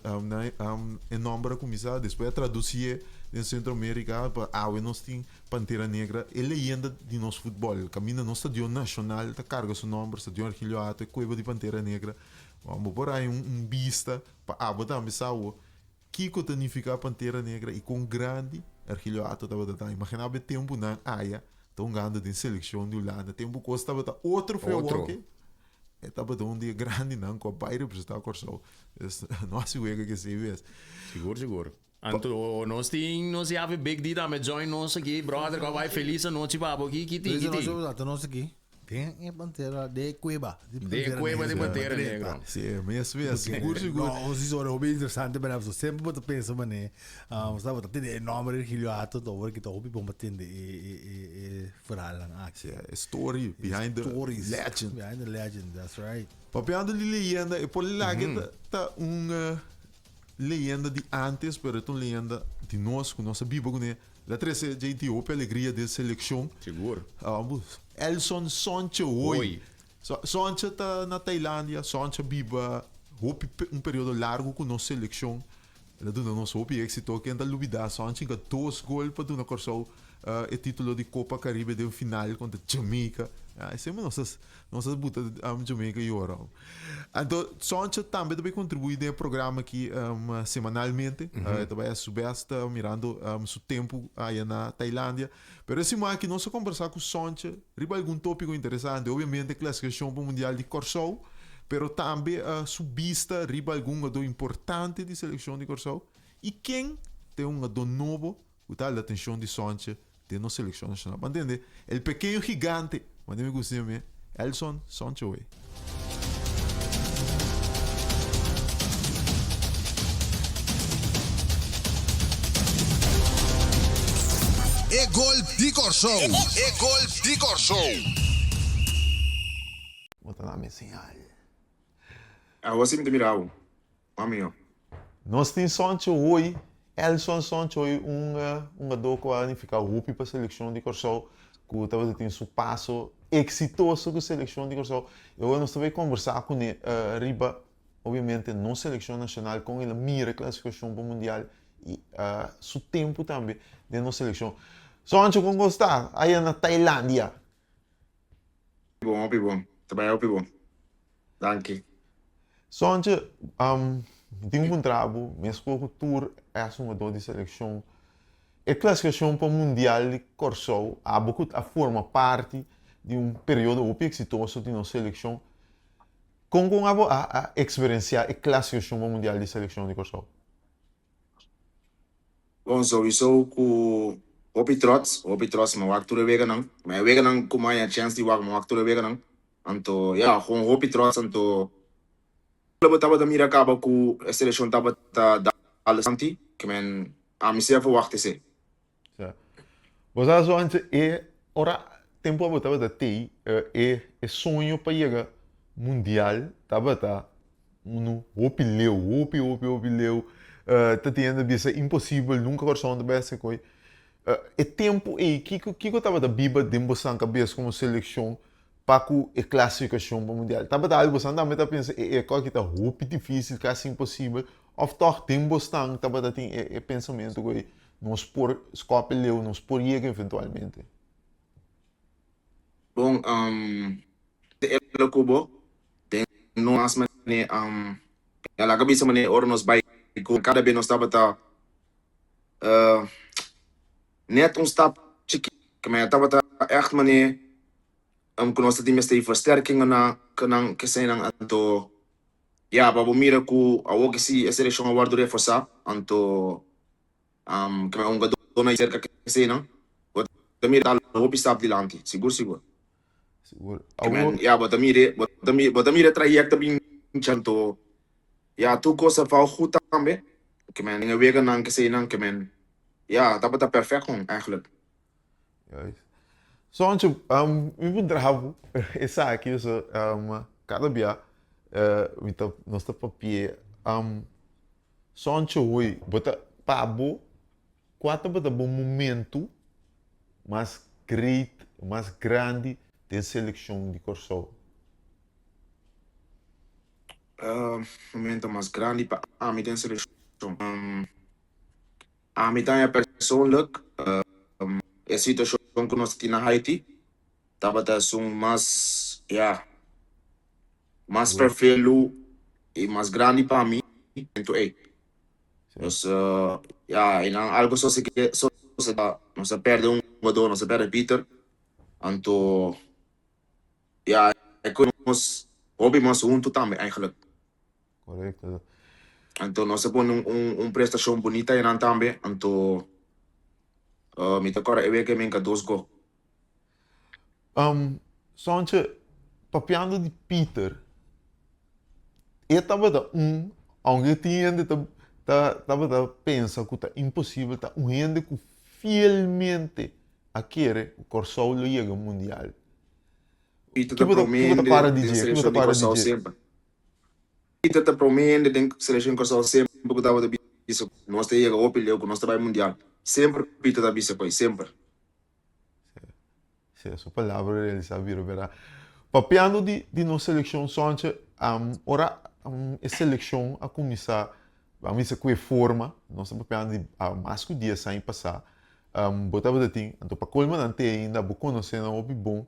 Speaker 1: e nomber a cuminsa despues a traduci'e den Centro America pa awe nos tin Pantera Negra, e leyenda di nos futbol. Caminda nos stadion nacional ta carga su nomber, Stadion Ergilio Hato, e cueva di Pantera Negra. Bo por haña un bista pa abo tambe sa awo kico ta nifica Pantera Negra y con grandi Ergilio Hato tabata ta. Imagina bo e temponan aya ta hungando den seleccion di Hulanda, tempo cos tabata otro fe awor ke. E tabata un di e grandinan ku a bai representá Kòrsou. Dus no hasi wega ku esei bes.
Speaker 2: Sigur, sigur. Anto nos tin nos yavi Big D tambe join nos aki. Brother, ku a bai felis anochi pa bo aki. Ki tin, ki tin?
Speaker 7: Ata nos aki. Den e pantera, den e kueba.
Speaker 2: Den e kueba di Pantera Negro.
Speaker 1: Si, mes mes. Sigur, sigur.
Speaker 7: No, nos historia hopi interesante, pero semper bo ta pensa manera, bo ta tende e nomber Ergilio Hato, awor ki ta hopi bon pa tende e e verhaalnan aki.
Speaker 1: Si, e story behind the legend.
Speaker 7: Behind the legend, that's right.
Speaker 1: Papiando di leyenda, e por laga ta un leyenda di antes, pero e ta un leyenda di nos, ku nos a biba kuné. El a trese JT hopi alegria den selekshon.
Speaker 2: Sigur.
Speaker 1: Elson Sonche Hoy. Sonche ta na Tailandia, Sonche a biba hopi un periodo largu ku nos selekshon. El a duna nos hopi éxito. Ken ta lubidá Sonchi hinka dos gol pa duna Kòrsou e título di Kopa Karibe den final kontra Jamaica. Ya, esei nos ta nos ta buta Jamaica yora. Anto Sonchi tambe ta bai kontribuí den e programa aki semanalmente. E ta bai hasi su bèst mirando su tempu aya na Tailandia. Pero e siman aki nos a kombersá ku Sonchi riba algun tópiko interesante. Obviamente klasifikashon pa Mundial di Kòrsou, pero tambe su bista riba algun hungadó importante di selekshon di Kòrsou i ken ta e hungadó nobo ku ta hala atenshon di Sonchi den nos selekshon nashonal. Bo a ntende? El pequeño gigante, manera mi gusta yam'é, Elson Sonchi Hoy.
Speaker 11: E gol di Kòrsou! E gol di Kòrsou!
Speaker 1: Bo ta na mi señal.
Speaker 12: Awo si mi ta mira awo, mami yo.
Speaker 1: Nos tin Soncho Hoy, Elson Soncho Hoy, un hungadó ku a nifiká hopi pa selekshon di Kòrsou, ku tabata tin su paso eksitoso ku selekshon di Kòrsou. I awor nos ta bai kombersá kuné riba, obviamente, nos selekshon nashonal, kon el a mira e klasifikashon pa mundial i su tempu tambe den nos selekshon. Soncho, kon kos ta aya na Tailandia?
Speaker 12: Bon, hopi bon. Ta bai hopi bon. Danki.
Speaker 1: Sontje, mi tin un puntra bo, meskos ku tur es hungadó di selekshon, e klasifikashon pa mundial di Kòrsou, abo ku a forma parti di un periodo hopi eksitoso di nos selekshon, kon kon abo a eksperensiá e klasifikashon pa mundial di selekshon di Kòrsou?
Speaker 12: Bon, souiso ku hopi trots, hopi trots mi a wak tur e weganan. Ma e weganan ku mi a haña chèns di wak, mi a wak tur e weganan. Anto, ya, gewoon hopi trots. Anto, bo tabata mira kaba ku e selekshon tabata dal santi, ke men ami si a verwagt esei.
Speaker 1: Sa. Bo sa so antes e ora tempu abo tabata tei e e soño pa yega mundial tabata unu hopi leu, hopi hopi hopi leu ta tin hende bisa imposibel nunka Kòrsou ta bai hasi koi. E tempu ei kiko kiko tabata biba den bosan kabes komo selekshon pa ku e klasifikashon pa mundial? Tabata algu bosan tambe ta pensa e e kos aki ta hopi difisil kasi imposibel òf tòg den bosnan tabata tin e e pensamentu ku ei Nos por scope leu, nos por yega eventualmente.
Speaker 12: Bon, te ela cu bo den nos mane, a laga bisa mane ora nos bai cu cada be nos tabata net un stap chikito, ma tabata echt mane cu nos ta tin mester di versterkingen nan keseinan anto ya pa bo mira cu awor ki si e seleccion a wordo reforsa anto Ke un gadó na serka keseinan, bo ta mira tal hopi stap dilanti, sigur sigur.
Speaker 1: Sigur.
Speaker 12: Ke men, ya, bo ta mira, bo ta mira, bo ta mira e trayekto bin anto ya tur kos a vau gut tambe. Ke men, den e weganan keseinan, ke men, ya, tabata perfect gewoon eigenlijk.
Speaker 1: Juist. Soncho, mi puntra bo esaki, so, kada bia mi ta, nos ta papia, Soncho hoy bo ta pa bo kua tabata bo momento mas great mas grandi den selekshon di Kòrsou?
Speaker 12: Momento mas grandi pa ami den selekshon? Ami ta haña persoonlijk e situashon ku nos tin na Haiti tabata esun mas ya Mas perfelu y mas grandi pa mi momento ey. Dus ya eynan algo sosede nos a perde un jugador, nos a perde Peter, anto ya e cu nos hopi mas hunto tambe eigenlijk.
Speaker 1: Correcto.
Speaker 12: Anto nos a pone un prestacion bunita eynan tambe, anto mi ta corda e wega mi hinca dos gol.
Speaker 1: Sontje, papiando di Peter, e tabata un, aunke tin hende ta ta tabata pensa ku ta imposibel, ta un hende ku fielmente a kere ku Kòrsou lo yega mundial.
Speaker 12: Peter ta promé hende den selekshon di Kòrsou semper. Peter ta promé hende den selekshon di Kòrsou semper ku tabata bisa ku nos ta yega hopi leu, ku nos ta bai mundial. Semper Peter ta bisa ku ei, semper.
Speaker 1: Sí, su palabra realisá bira berdad. Papiando di, di nos seleccion, Sontje, um, ora um, e seleccion a cuminsa Ban bisa ku e forma, nos ta papiando di mas ku dies aña pasá, bo tabata tin, anto pa kolmo nan te ainda bo konosé nan hopi bon,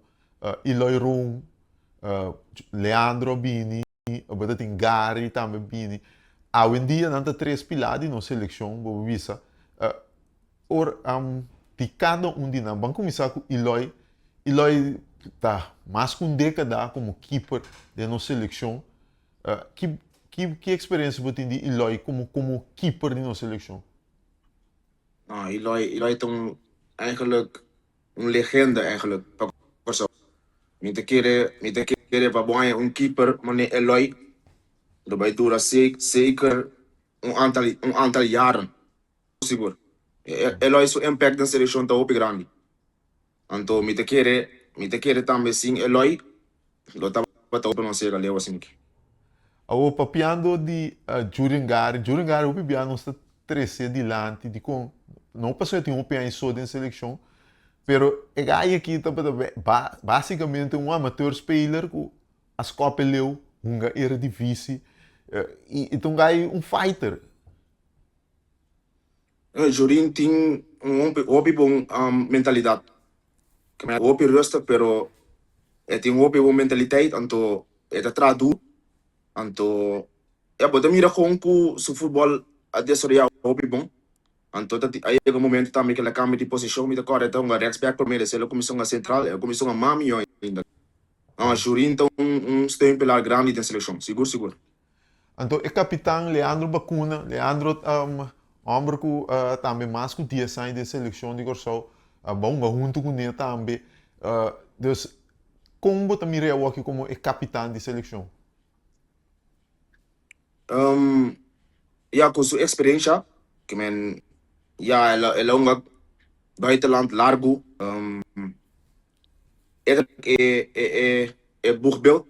Speaker 1: Eloy Room, Leandro a bini, bo ta tin Gary tambe a bini. Awendia nan ta tres pilá di nos selekshon, bo por bisa. Ora di kada un di nan, ban kuminsá ku Eloy. Eloy ta mas ku un dékada komo kiper den nos selekshon. Ki ki ki eksperensia bo tin di Eloy komo komo keeper di nos selekshon?
Speaker 12: No, Eloy Eloy ta un eigenlijk un legenda eigenlijk pa Kòrsou. Mi ta kere mi ta kere pa bo haña un keeper manera Eloy lo bai dura zeker un aantal un aantal jaren sigur. Eloy su impact den selekshon ta hopi grandi. Anto mi ta kere, mi ta kere tambe sin Eloy lo tabata hopi nos yega leu asin'ki.
Speaker 1: Awor papiando di Juringari, Juringari hopi bia nos ta trece dilanti dikon no pasobra e tin hopi aña so den seleccion pero e guy aki tabata basicamente un amateur speler ku a skop e leu hunga eredivisie i ta un guy un fighter.
Speaker 12: Jorin tin un hopi bon mentalidat. Hopi rustig pero e tin hopi bon mentaliteit anto e ta traha duru. Anto ya bo ta mira kon ku su futbòl a desaroyá hopi bon. Anto ta a yega un momento tambe ku el a kambia di posishon. Mi ta kòrda e ta hunga rèksbèk promé despues el a kuminsá hunga sentral. El a kuminsá hunga mas mihó ainda. Jorin ta un steunpilar grandi den selekshon, sigur sigur.
Speaker 1: Anto e kapitan Leandro Bacuna, Leandro ta un hòmber ku tambe mas ku dies aña den selekshon di Kòrsou, a hunga huntu kuné tambe. Dus kon bo ta mira e awoki komo e kapitan di selekshon?
Speaker 12: Ya ku su eksperensha, ke men ya el a hunga buitenland largu, e ta e boegbeeld.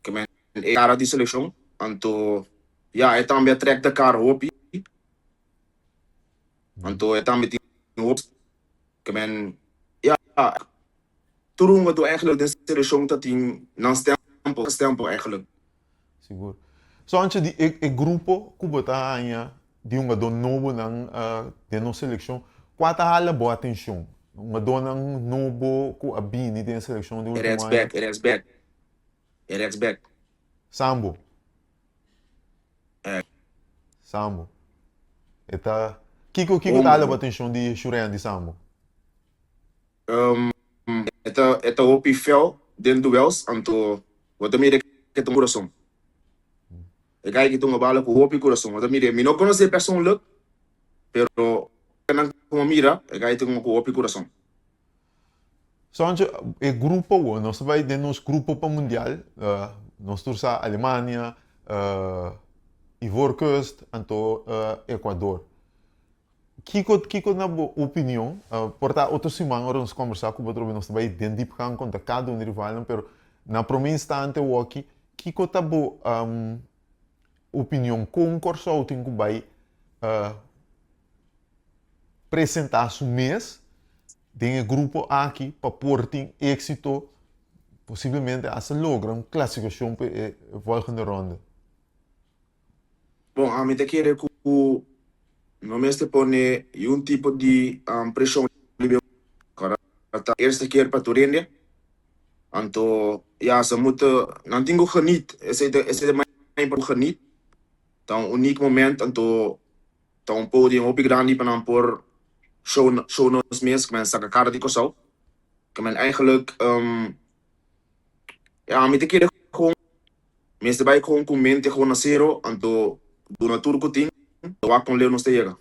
Speaker 12: Ke men e kara di selekshon, anto ya e tambe a trek de kar hopi, anto e tambe tin hopi, ke men ya tur hungadó eigenlijk den selekshon ta tin nan stempel, stempel eigenlijk.
Speaker 1: Sigur. Sontje di e e grupo ku bo ta haña di hungadó nobonan den nos selekshon, kua ta hala bo atenshon? Hungadónan nobo ku a bini den selekshon di
Speaker 12: E
Speaker 1: último
Speaker 12: rèks
Speaker 1: aña?
Speaker 12: bèk, e rèks bèk. E rechtsback.
Speaker 1: Sambo.
Speaker 12: Eh.
Speaker 1: Sambo. E ta. Kiko kiko ta hala bo atencion di Shurendi Sambo?
Speaker 12: Um, e ta e ta hopi fel den duels, anto bo ta mira ke ta un kurason. E guy ki ta hunga bala ku hopi kurason. Bo ta mira, mi no konosé persoonlijk, pero nan ku mi mira, e guy ta hunga ku hopi kurason.
Speaker 1: Sontje, e grupo awor, nos ta bai den nos grupo pa mundial, nos tur sa Alemania, Ivoorkust, anto Ecuador. Kiko, kiko na bo opinion, por ta otro siman ora nos kombersá ku bo atrobe nos ta bai den diepgang konta kada un di rivalnan, pero na promé instante awoki, kiko ta bo opinion kon Kòrsou tin ku bai presentá su mes den e grupo aki pa por tin éksito, posiblemente hasta logra un klasifikashon pa e volgende ronde?
Speaker 12: Bon, ami ta kere ku no mester pone niun tipo di preshon riba e ora ta eerste keer pa tur hende, anto ya ze moeten nan tin ku geniet, esei ta esei ta mas importante, geniet ta un uniek moment anto Ta un podium hopi grandi pa nan por show show nos mes ku men saka kara di Kòrsou. Ku men eigenlijk ya mi ta kere gewoon mester bai gewoon ku mente gewoon na sero anto duna tur ku tin ta wak kon leu nos ta yega.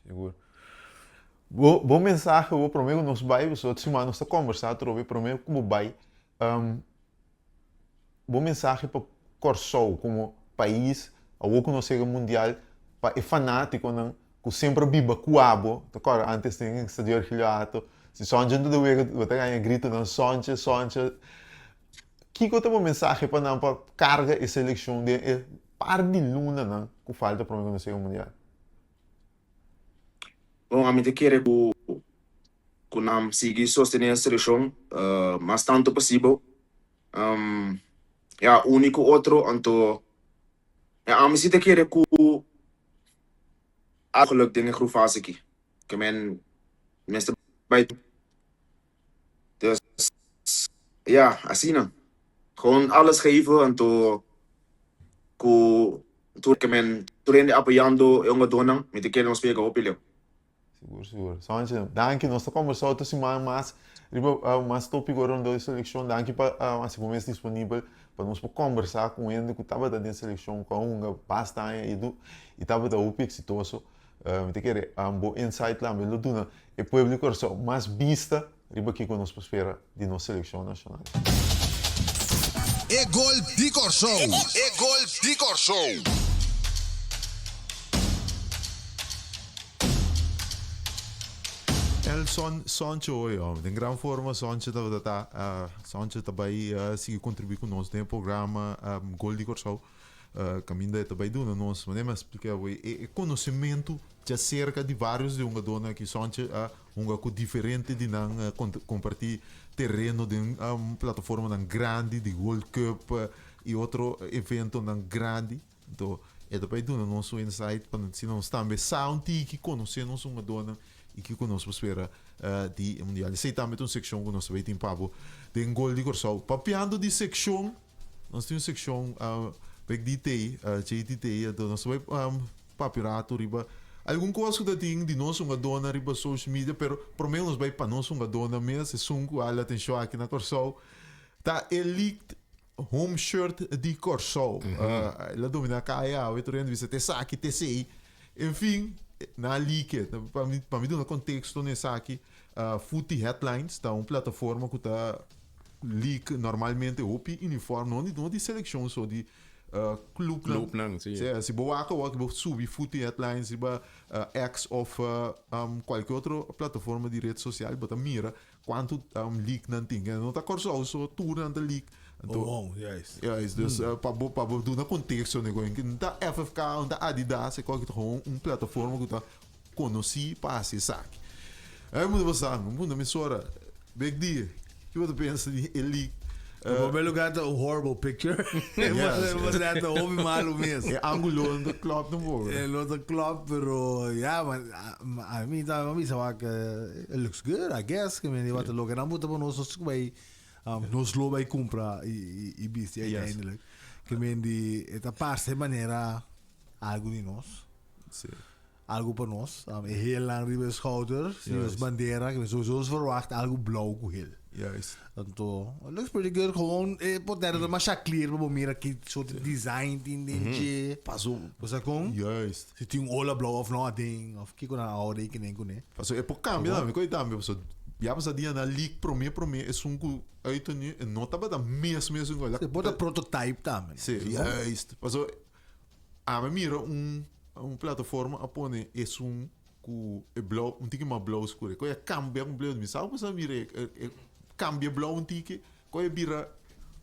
Speaker 1: Sigur. Bo bo mensahe bo prome ku nos bai pasobra siman nos ta kombersá atrobe prome ku bo bai Bo mensahe pa Kòrsou komo pais awor ku nos yega mundial pa e fanátikonan ku semper a biba ku abo, ta kòrda ántes den Stadio Ergilio Hato, si Sontje no ta wega bo ta gaña gritonan Sontje, Sontje. Kiko ta bo mensahe pa nan pa karga e selekshon den e par di lunanan ku falta promé ku nos yega mundial?
Speaker 12: Bon, ami ta kere ku ku nan sigui sostené e selekshon mas tantu posibel. Ya, uni ku otro, anto ya ami si ta kere ku Geluk den e groepfase aki. Ke men mester bai Dus ja, asina. Gewoon alles geven anto ku tur ke men tur hende apoyando e hungadónan mi ta kere nos pega hopi leu.
Speaker 1: Sigur sigur. Sonche, danki. Nos ta kombersá otro siman mas riba mas tópiko rondó di selekshon. Danki pa hasi bo mes disponibel pa nos por kombersá ku hende ku tabata den selekshon ku a hunga basta aña i tabata hopi eksitoso. Mi ta kere bo insight tambe lo duna e pueblo di Kòrsou mas bista riba kiko nos por spera di nos selekshon nashonal.
Speaker 11: E gol di Kòrsou! E gol di Kòrsou!
Speaker 1: Elson Soncho hoy hombre. Den gran forma Soncho tabata ta. Soncho ta bai sigui contribui cu nos den e programa Gol di Kòrsou. Caminda e ta bai duna nos, manera mi a splica awor, e conocimento djacerca di varios di hungadornan aki. Soncho a hunga cu diferente di nan, comparti tereno den plataformanan grandi di World Cup y otro eventonan grandi. Anto e ta bai duna nos un insight pa asina nos tambe sa un tiki, conoce nos hungadornan y kico nos por spera di e mundial. Esey tambe ta un seccion cu nos ta bai tin pa bo den Gol di Corsou. Papiando di seccion. Nos tin un seccion bek di T, JTT, anto nos ta bai papia rato riba algun cos cu ta tin di nos hungadornan riba social media, pero prome nos bai pa nos hungadornan mes, esun cu hala atencion aki na Corsou ta e leaked home shirt di Corsou. El a domina caya awe tur hende bisa ta esaki ta esey, en fin nan a leak e. Pa mi pa mi duna contexto na esaki, Footy Headlines ta un plataforma cu ta leak normalmente hopi uniform no di no di seleccion so di clubnan.
Speaker 2: Clubnan, si.
Speaker 1: Si, si bo wak awor bo subi Footy Headlines riba X of cualke otro plataforma di red social bo ta mira cuanto leak nan tin. No ta Corsou so tur nan ta leak. Anto,
Speaker 13: Oh, juist.
Speaker 1: Juist, dus pa bo pa bo duna contexto ne cu no ta FFK, no ta Adidas, e cualke ta gewoon un plataforma cu ta Konosí pa hasi esaki. Ai mundo pasá, mi punta mi sora, Big D, ki bo ta pensa di e leak?
Speaker 13: Na promé lugar ta un horrible picture.
Speaker 1: Yes.
Speaker 13: Bo ta hopi malu mes.
Speaker 1: E ángulo no ta klòp tampoco.
Speaker 13: E no ta klòp, pero ya, man, a mi ta bisa wak, it looks good, I guess. Ke men di wak ta loke nan buta pa nos, nos bai, nos lo bai kumpra i bisti uiteindelijk. Ke men di, e ta parse manera algu di nos.
Speaker 1: Sí.
Speaker 13: Algo pa nos. E helnan riba e schouder, si nos bandera, que sowieso nos verwacht algo blauw cu hel.
Speaker 1: Juist.
Speaker 13: Anto, it looks pretty good. Gewoon, e poder ta masha clear pa bo mira ki soort design tin den dje.
Speaker 1: Paso.
Speaker 13: Bo sa con?
Speaker 1: Juist.
Speaker 13: Si tin un ola blauw of no aden, of kiko nan a rekenen cune.
Speaker 1: Paso e por cambia tambe, koe tambe, paso ya pasa dia nan leak prome prome esun cu uit nu, e no tabata mes mes un
Speaker 13: E por ta prototype tambe.
Speaker 1: Si, juist. Paso Ami mira un un plataforma a pone esun ku e blou un tiki mas blou skur. E koe a kambia kompleto. Mi sa kuminsá mira e e kambia blou un tiki, koe a bira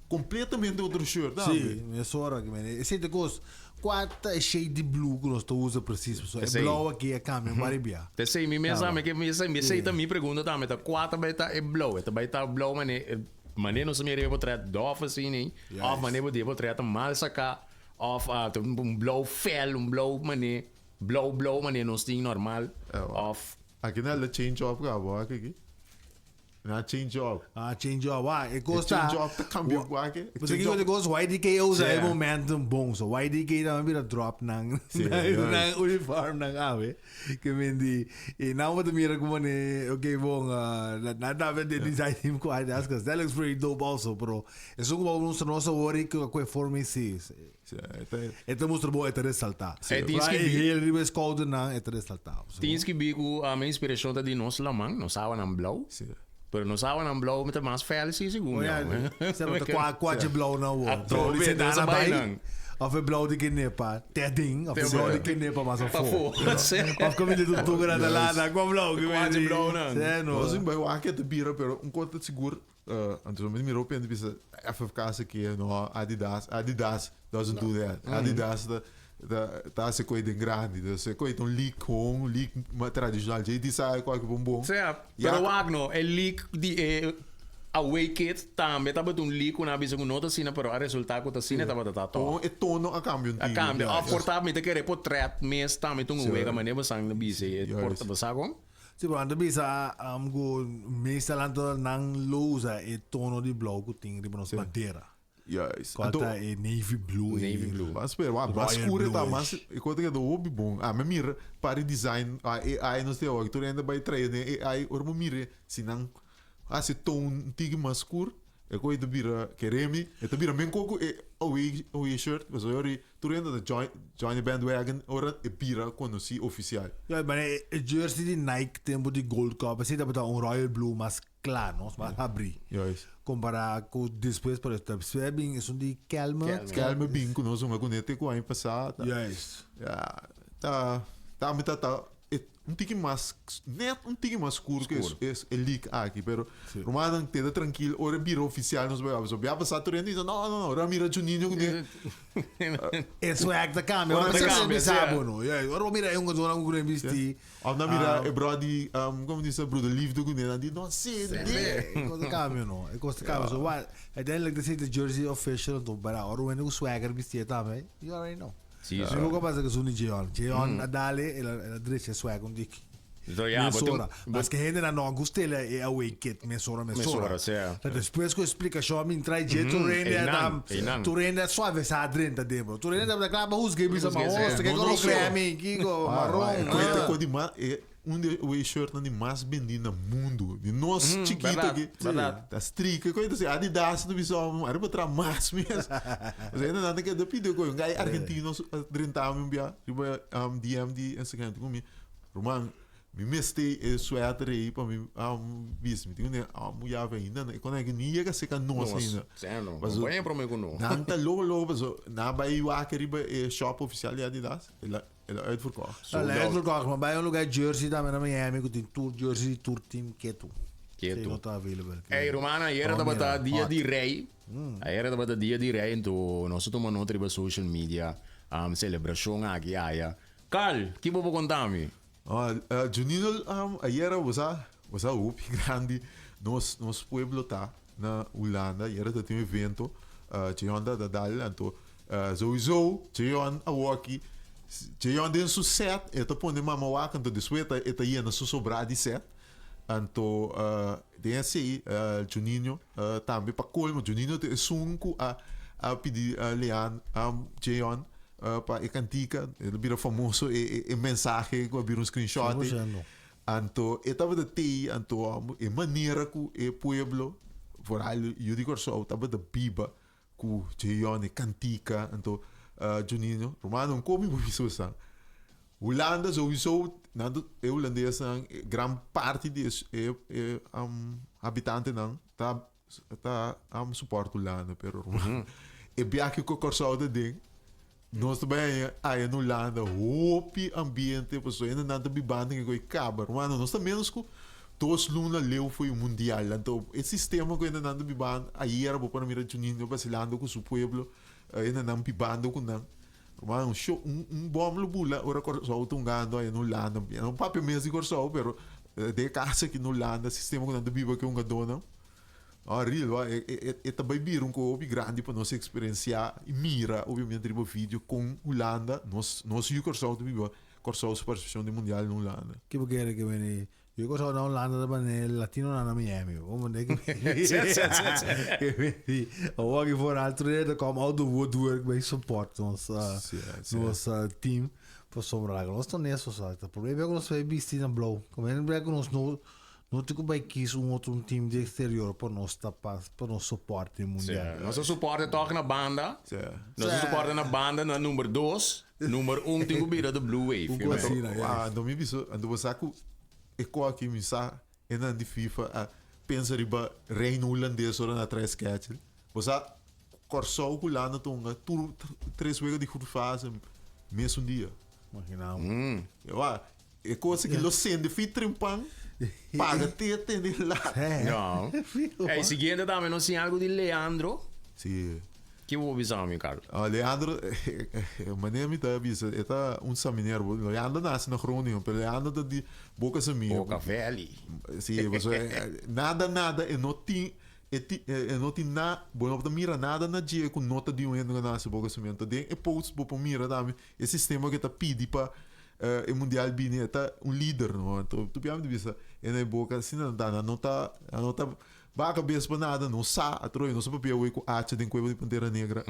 Speaker 1: kompletamente otro shirt tambe.
Speaker 13: Sí, mesora ke mene. Esei ta kos. Kua ta e shade di blue ku nos ta usa presis? Pasobra e blou aki a kambia un par di bia.
Speaker 2: Esei mi mes tambe ke esei ta mi pregunta tambe ta kua ta bai ta e blou? E ta bai ta blou mane mane nos a mira e potret dòf asina òf mane bo di e potret ta mal saká? Of ta un blauw fel, un blauw mane, blauw blauw mane nos tin normal. Of.
Speaker 1: Aki na la change up ka bo aki aki. Na change up.
Speaker 13: Ah, change up. Ah, e kos
Speaker 1: ta. Change up ta cambia ku aki.
Speaker 13: Pues aki e kos YDK usa e momentum bon. So YDK tambe bira drop nan. Nan uniform nan awe. Ke men di e nan bo ta mira ku mane okay bon nan ta den design team ku Adidas cause that looks pretty dope also pero Esun ku bo mustra nos awor i ku e forma i si. E ta mustra bo, e ta resaltá.
Speaker 2: E tin
Speaker 13: Fra e
Speaker 2: skibi.
Speaker 13: heel riba e skoudernan, e ta resaltá.
Speaker 2: Tin skibi ku mi inspirashon ta di nos laman, nos awanan blou. Pero nos awanan blou mi ta mas fel si segun
Speaker 13: Oh
Speaker 2: mi.
Speaker 13: ja, seba ta kua kua dje blou nan awor.
Speaker 2: Atrobe,
Speaker 13: Blou di
Speaker 2: nos a
Speaker 13: Sedana
Speaker 2: bai
Speaker 13: bai,
Speaker 2: nan.
Speaker 13: of e blou di Kenepa, te aden, of e blou di Kenepa mas afó.
Speaker 2: Pafó, sí.
Speaker 13: Of kaminda tutuga nan ta landa, kua blou ki
Speaker 2: Kua dje blou nan.
Speaker 13: Sí, no.
Speaker 1: Nos bai wak e ta bira, pero un kos ta sigur, Anto mi mira hopi hende bisa FFK sa ke no Adidas, Adidas doesn't do that. Adidas ta ta ta hasi koe den grandi. Dus e koe ta un leak gewoon, un leak tradicional. Djei di sa kualke bon bon.
Speaker 2: Sea, pero wak no, e leak di e. Away kit tambe tabata un leak ku nan a bisa ku no ta asina pero a resulta ku ta asina e tabata ta tòg.
Speaker 1: E tono a kambia un
Speaker 2: tiki. A kambia. Òf por ta mi ta kere potret mes tambe ta un wega manera bo san bisa e por ta sa kon?
Speaker 13: Si pero nan ta bisa ku meestal anto nan lo usa e tono di blou ku tin riba nos bandera.
Speaker 1: Juist.
Speaker 13: Cual ta e navy blue.
Speaker 2: Navy blue.
Speaker 1: Mas pero wa mas scure ta mas e cosa keda hopi bon. A mi mira pari design a AI nos te awor tur hende bai trae den AI ora bo mira si nan hasi toon un tiki mas scur e cosa ta bira keremi e ta bira men koku e away away shirt pasobra ora tur hende ta join join e bandwagon ora e bira konosi ofisial.
Speaker 13: Ja, maar e jersey di Nike tempo di Gold Cup esei tabata un royal blue mas Kla nos mas habrí.
Speaker 1: Juist.
Speaker 13: Kompará ku despues, pero despues a bin esun di Kelme.
Speaker 1: Kelme bin ku nos hunga kuné te ku aña pasá.
Speaker 13: Juist.
Speaker 1: Ya, ta, ta mi ta ta e un tiki mas, net un tiki mas skur ku e e leak aki, pero rumannan keda trankil ora e bira ofisial nos bai wak. Bia pasá tur hende bisa no, no, no, ora mira Juninho kuné.
Speaker 13: E swag ta kambia.
Speaker 2: Ora ta kambia,
Speaker 13: si. Ora bo mira e hungadónan ku kuné bistí.
Speaker 1: Of nan mira e bro di, como dice, broeder liefde cu nan di no sende.
Speaker 13: E cos ta cambia no, e cos ta cambia. So wa, uiteindelijk ta sete jersey official anto bara ora un hende cu swagger bistié tambe, you already know.
Speaker 2: Si,
Speaker 13: si. Loke a pasa cu esun di Jeon. Jeon a dale, el a el a drecha e swag un dik.
Speaker 2: So ya, bo tin
Speaker 13: Mesora. Maske hendenan no a gust'el e away kit mesora mesora.
Speaker 2: Mesora, si.
Speaker 13: Ta despues cu e splicacion a bin trae dje tur hende a
Speaker 2: Einan, einan.
Speaker 13: tur hende a suavesa drenta den bro. Tur hende tabata kla pa husga y bisa ma hosta ke color creme kiko maron.
Speaker 1: Cuenta cu di mas e un di e shirtnan di mas bendi na mundo di nos chikito aki. Ta strika cu ta Adidas ta bisa ariba traha mas mes. Pasobra hende nan ta keda pidi cu un guy argentino a drenta mi un bia riba DM di Instagram cu mi ruman Mi mester e suèter ei pa mi bisti. Mi tin ku ne yabi ainda. E kon aki ni yega seka nos ainda.
Speaker 2: Paso
Speaker 1: nan ta loko loko paso nan bai wak riba e shop ofisial di Adidas. El a el a uitverkocht.
Speaker 13: El a uitverkocht. Ma bai un lugar jersey tambe na Miami ku tin tur jersey di tur team ketu.
Speaker 2: Ketu.
Speaker 13: No ta available.
Speaker 2: Ey rumannan ayera tabata dia di rey. Ayera tabata dia di rey enton nos a tuma nota riba social media selebrashon aki aya. Carl, ki bo por konta mi?
Speaker 1: Junino, ayera bo sa, bo sa hopi grandi nos nos pueblo ta na Hulanda, ayera ta tin un evento, Jeon ta dal, anto souiso Jeon awoki, Jeon den su set e ta pone mama wak, anto despues e ta yena su sobra di set, anto den esei Juninho tambe pa colmo Juninho ta esun cu a a pidi Lean Jeon Pa e kantika, el a bira famoso e e mensahe ku a bira un screenshot. Anto e tabata tei, anto e manera ku e pueblo, vooral yu di Kòrsou, tabata biba ku Jeon, e kantika, anto Juninho, rumannan un komi bo bisa boso. Hulanda souiso, nan ta, e hulandesnan, gran parti di e e habitantenan ta Ta am support Hulanda pero ruman e biahe ku Kòrsou ta den nos ta bai haña aya na Hulanda hopi ambiente pasobra hendenan ta bibando den e kaba ruman nos ta menos ku dos luna leu for e mundial anto e sistema ku hendenan ta bibando ayera bo por a mira Juninho basilando ku su pueblo hendenan bibando ku nan ruman un show un bòm lo bula ora Kòrsou ta hungando aya na Hulanda no papia mes di Kòrsou pero den e kas aki na Hulanda sistema ku nan ta biba ku e hungadónan. Ah, real, wa. E, e, e ta bai bira un ko hopi grandi pa nos eksperensiá i mira, obviamente, riba video kon Hulanda, nos, nos yu Kòrsou ta biba Kòrsou su partisipashon den Mundial na Hulanda.
Speaker 13: Ke bo kere ke bini? Yu Kòrsou na Hulanda ta bane latinonan na Miami. Bo manda ke
Speaker 2: Sí, sí, sí, sí.
Speaker 13: Ke bini. Awor aki vooral tur hende ta kom out the woodwork bai support nos, uh,
Speaker 1: Sí, sí.
Speaker 13: nos uh, team. Pasobra laga nos ta honesto, sa. Ta probeer bia ku nos bai bisti na blou. Como hende bia ku nos no No tin ku bai kis un otro un team di exterior pa nos ta pas pa nos soporte
Speaker 2: Sí,
Speaker 13: mundial.
Speaker 2: nos a soporte tòg na banda.
Speaker 1: Sí.
Speaker 2: Nos a soporte na banda na number dos. Number un tin ku bira de Blue Wave.
Speaker 13: Un kos asina,
Speaker 1: Anto,
Speaker 13: yes.
Speaker 1: anto mi bisa, anto bo sa ku e ko aki mi sa enan di FIFA a pensa riba Reino Hulandes ora nan a trae schedule. Bo sa Kòrsou ku Hulanda ta hunga tur tres wega di groepsfase mesun dia.
Speaker 13: Imagina bo.
Speaker 1: Ewa, E cosa ki lo sende fi trimpan, paga tete den lat.
Speaker 2: No. Ey, siguiente tambe nos tin algo di Leandro.
Speaker 1: Si.
Speaker 2: Ki bo bisa mi, Carlos?
Speaker 1: Ah, Leandro, manera mi ta bisa, e ta un saminer. Leandro nace na Groningen, pero Leandro ta di Boca Samia.
Speaker 2: Boca Valley.
Speaker 1: Si, pasobra nada, nada, e no tin. E ti e no tin na bo no por ta mira nada na dje ku no ta di un hende ku a nase Boca Cemento. Den e post bo por mira tambe e sistema ku e ta pidi pa e mundial bini e ta un lider no. Anto tu piami di bisa e na e boka asina nan ta nan no ta nan no ta baha kabes pa nada no sa atrobe no sa papia awor ku hacha den kueba di Pantera Negra.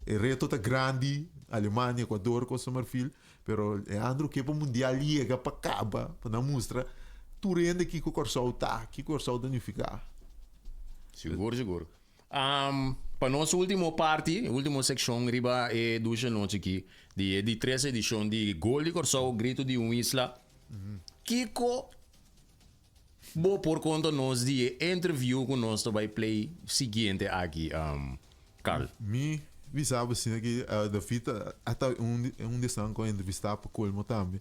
Speaker 1: E reto ta grandi Alemania, Ecuador, Costa Marfil pero Leandro ke pa mundial yega pa kaba pa nan mustra tur hende kiko Kòrsou ta, kiko Kòrsou ta nifiká.
Speaker 2: Sigur, sigur. Pa nos ultimo parti, ultimo sekshon riba e dusha nochi aki di e di tres edishon di Gol di Kòrsou, Grito di un Isla. Kiko bo por konta nos di e interview ku nos ta bai play siguiente aki, Carl?
Speaker 1: Mi bisa bo asina ki David a ta un un di esnan ku a entrevistá pa kolmo tambe.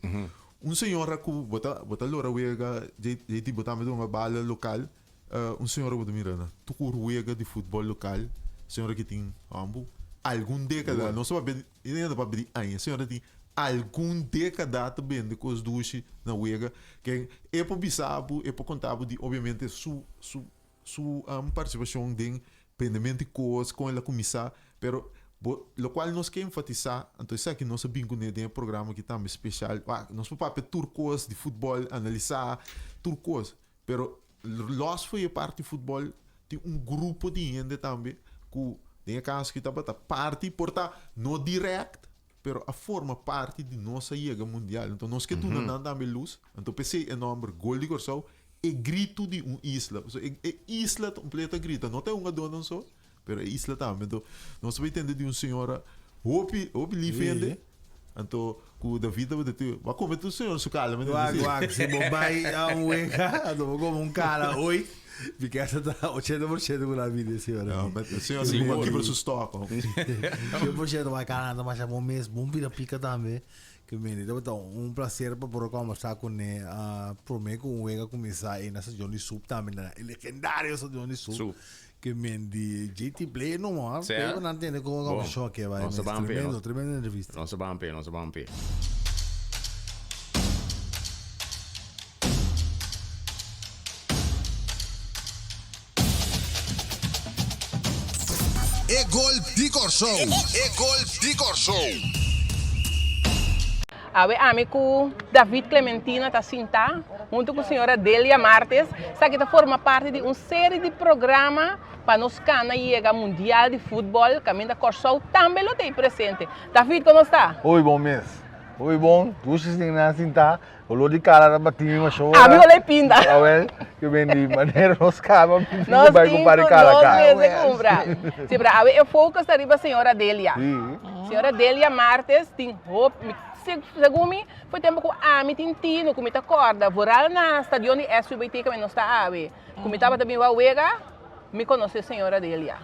Speaker 1: Un señora ku bo ta bo ta lora wega dje tipo tambe ta hunga bala lokal. Un señora bo ta mira na tur wega di futbol lokal, señora ki tin ambu algun dekada, no sa papia di, e no ta papia di aña, señora tin algun dekada ta bende kos dushi na wega, ken e por bisa bo, e por konta bo di obviamente su su su partisipashon den bendemento di kos, kon el a kuminsá, pero bo lokual nos ke enfatisá, anto esaki nos a bin kuné den e programa aki tambe speshal, wak nos por papia tur kos di futbol, analisá tur kos, Pero los for e parti futbol tin un grupo di hende tambe ku den e kaso ki tabata parti por ta no direct pero a forma parti di nos a yega mundial. Enton nos ke duna nan tambe lus. Anto p'esei e nomber Gol di Kòrsou e gritu di un isla. Pasobra e isla kompleto a grita. No ta e hungadónan so pero e isla tambe. Anto nos a bai tende di un señora hopi hopi lif hende. Anto ku David tabata te bo a kome tur señor su kala mi
Speaker 13: Wak wak si bo bai a un wega anto bo kome un kala oit mi kesa ta 80% ku la bida e señor
Speaker 1: aki. No, e señor si bo kibra su stok.
Speaker 13: 100% wak kala nan ta masha bon mes bon pida pika tambe ke mende tabata un placer pa por a kombersa kune prome ku un wega kuminsa ei na stadion di sup tambe na e legendario stadion di sup. Ke men di JT Play no mo.
Speaker 2: Sea.
Speaker 13: Pero nan tende con
Speaker 2: Bon.
Speaker 13: un show ke bai.
Speaker 2: Nos a ban pe,
Speaker 13: Tremendo,
Speaker 2: no.
Speaker 13: tremendo entrevista.
Speaker 2: Nos a ban pe, nos a ban pe.
Speaker 11: E gol di Kòrsou! E gol di Kòrsou!
Speaker 3: Awe ami ku David Clementina ta sintá huntu ku señora Delia Martes. Esaki ta forma parti di un seri di programa pa nos kana yega Mundial di Futbòl kaminda Kòrsou tambe lo ta ei presente. David, kono sta?
Speaker 14: Hopi bon mes. Hopi bon. Dushi sin nan sintá. Olor di kara ta batí mi masha ora.
Speaker 3: Ami olor pinda.
Speaker 14: Awel, ke ben di manera nos kaba mi tin
Speaker 3: Nos
Speaker 14: ku bai
Speaker 3: tin
Speaker 14: kumpra di
Speaker 3: ku
Speaker 14: kara
Speaker 3: nos
Speaker 14: ka.
Speaker 3: mester kumpra. Si, pero awe e focus ta riba señora Delia.
Speaker 14: Si.
Speaker 3: Señora Delia Martes tin hopi, mi segun mi, foi tempo ku ami tin tino ku mi ta kòrda, vooral na stadion di SUBT kaminda nos ta awe, ku mi tabata bin wak wega, mi konosé señora Delia.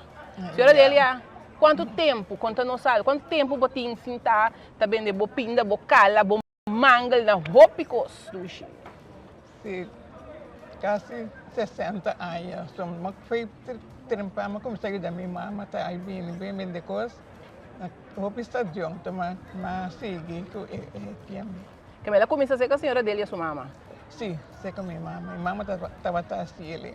Speaker 3: Señora Delia, kuantu tempu, konta nos algu, kuantu tempu bo tin sintá ta bende bo pinda, bo kala, bo Mangel na hopi kos dushi.
Speaker 15: Si, kasi 60 aña. So mi foi trempa mi kuminsá yuda mi mama ta ai bini bin bende kos na hopi stadion ta mi a sigui ku e tiempo.
Speaker 3: Ke mel a kuminsá serka señora Delia su mama?
Speaker 15: Si, serka mi mama. Mi mama tabata hasi el.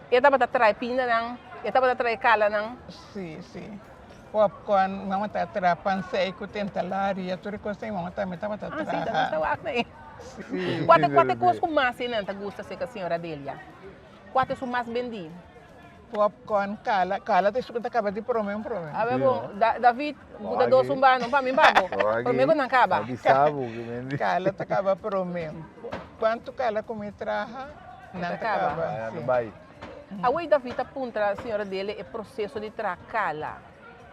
Speaker 3: E tabata trae pindanan? E tabata trae kalanan?
Speaker 15: Si, si. Popcorn, mama ta traha pansei ku tentalaria, tur e kos ei mama tambe tabata
Speaker 3: Ah,
Speaker 15: traha.
Speaker 3: si, ta gusta wak na e.
Speaker 15: Si.
Speaker 3: Kua ta kua ta e kos ku mas nan ta gusta serka señora Delia? Kua ta esun mas bendí?
Speaker 15: Popcorn, kala, kala ta esun ku ta kaba di prome un prome.
Speaker 3: A ber bon, David, bo ta dos un bano pa mi pa bo. Prome ku nan kaba.
Speaker 15: Kala ta kaba prome. Kuantu kala ku mi traha, nan ta kaba. Si.
Speaker 3: Awor David ta puntra señora Delia e proceso di traha kala.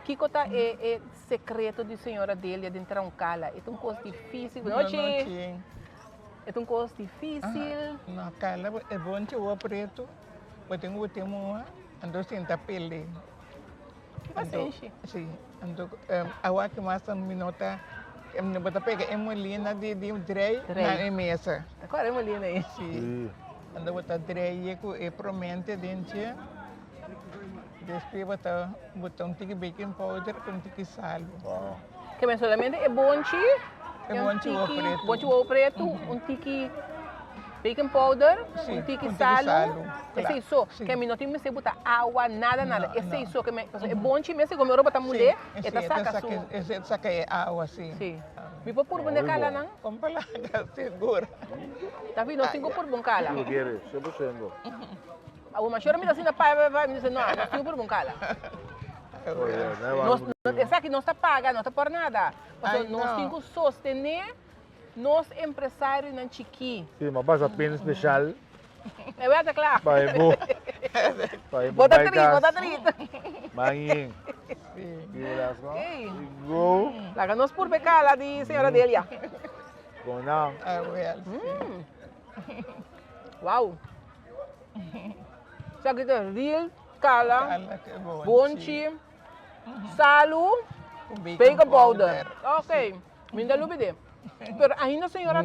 Speaker 3: Kiko ta e e secreto di señora Delia den traha un kala? E ta un cos dificil. Buenas nochi. E ta un cos dificil.
Speaker 15: No, kala e bonchi oa preto, bo tin ku tin moha, anto sinta pele.
Speaker 3: Ki pasenshi.
Speaker 15: Si, anto awa ki mas mi no ta, bo ta pega e molina di drei na e mesa.
Speaker 3: Ta kore e molina ei.
Speaker 15: Si, anto bo ta drei ku e promente den dje, despues bo ta bota un tiki baking powder ku un tiki salu.
Speaker 3: Ke men solamente e bonchi,
Speaker 15: E bonchi wowo pretu.
Speaker 3: Bonchi wowo pretu, un tiki.
Speaker 16: Baking powder,
Speaker 15: Sí,
Speaker 16: un tiki
Speaker 15: un tiki
Speaker 16: salu,
Speaker 15: salu,
Speaker 16: esei
Speaker 15: kla,
Speaker 16: so.
Speaker 15: sí.
Speaker 16: Ke mi no tin mester buta awa, nada, nada.
Speaker 15: No,
Speaker 16: Esei
Speaker 15: no.
Speaker 16: so ke mi, pasobra e bonchi mes segun mi ora bo ta
Speaker 15: Sí,
Speaker 16: mul'é, e
Speaker 15: sí,
Speaker 16: ta
Speaker 15: e ta
Speaker 16: saka
Speaker 15: saka,
Speaker 16: su.
Speaker 15: e ta saka e awa, sí.
Speaker 16: Sí. Mi por purba un e kala nan?
Speaker 15: Kon pa laga, sigur.
Speaker 16: David, nos tin ku purba un kala.
Speaker 14: Si bo kere, 100%.
Speaker 16: Awor mashora mi ta asina pai, pai, pai, mi dice no, nos tin ku purba un kala. Nos, esaki nos ta paga, no ta por nada. Pasobra nos tin ku sostené Nos empresarionan chikí.
Speaker 14: Sí, m'a pasa pin special.
Speaker 16: E wea ta kla.
Speaker 14: Pa e bo. Pa e bo
Speaker 16: Bo ta
Speaker 14: bai
Speaker 16: trit, bo
Speaker 14: kas.
Speaker 16: ta trit.
Speaker 14: Mañin. Sí. Go.
Speaker 16: Laga nos purbe kala di señora Delia.
Speaker 14: Go now.
Speaker 15: Ah, well, sí.
Speaker 16: Wow. Esaki ta real kala, bonchi, salu, baking powder. Ok. Mi ta lubidé. Pero ainda señora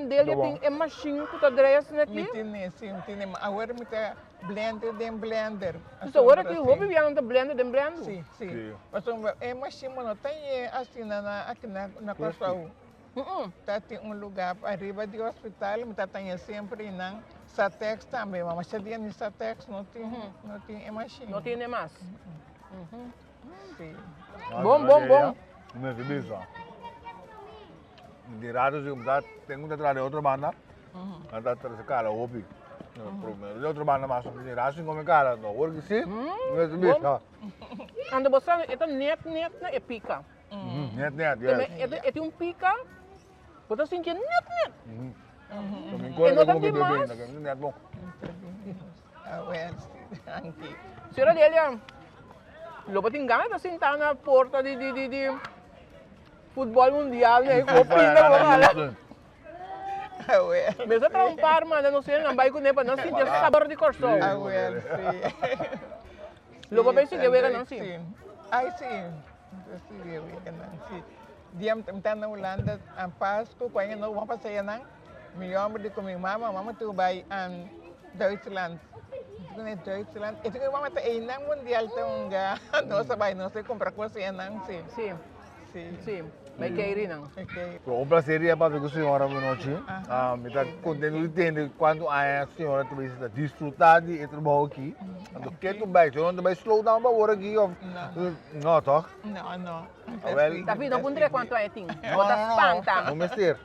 Speaker 16: Delia tin e machine ku ta draai asina aki?
Speaker 15: Mi tene, si, mi tene. Ma awor mi ta blender den blender.
Speaker 16: Dus awor aki hopi biaha ta blender den blender?
Speaker 15: Si, si. Pasobra e machine bo no ta ye asina na aki na Kòrsou. Ta tin un lugá ariba di hospital, mi ta taña semper i nan Satex tambe. Ma masha dia ni Satex no tin, no tin e machine.
Speaker 16: No tene mas.
Speaker 15: Si.
Speaker 16: Bon, bon, bon.
Speaker 14: Mi mester bisa. Di rato si kumsa ten ku ta traha di otro banda, nan ta trese kala hopi. Di otro banda mas di rato sin kome kala, no awor ki si, mi mester bisa.
Speaker 16: Anto bo sa e ta net net na e pika.
Speaker 14: Net net, yes.
Speaker 16: E tin un pika, bo ta sinti e net net.
Speaker 14: E
Speaker 16: no ta dimas.
Speaker 14: Net bon.
Speaker 16: Señora Delia, lo bo tin gana ta sinta na porta di di di di futbol mundial ne ku bo pinda bo hala. Mester traha un par manda nos hende bai kuné pa nan sinti e sabor di Kòrsou. Lo bo bai sigui wega nan si?
Speaker 15: Ai si, mi sigui wega nan si. Dia mi ta na Hulanda a Pasku ku aña nobo a pasa nan. Mi homber di ku mi mama, mama tur bai Duitsland. Di Duitsland. E tin mama ta einan mundial ta hunga. Nos a bai, nos a kumpra kos einan si.
Speaker 16: Si.
Speaker 15: Si.
Speaker 16: Si. Bai keiri nan.
Speaker 14: Lo un placer di a papia ku señora buenochi. Mi ta contento di tende cuanto aña señora ta bisa ta disfruta di e trabou aki. Anto ke tu bai? Señora no ta bai slow down pa awor aki of? No toch?
Speaker 15: No, no.
Speaker 14: Awel.
Speaker 16: David no puntra cuanto aña tin. Bo ta spanta.
Speaker 14: No mester.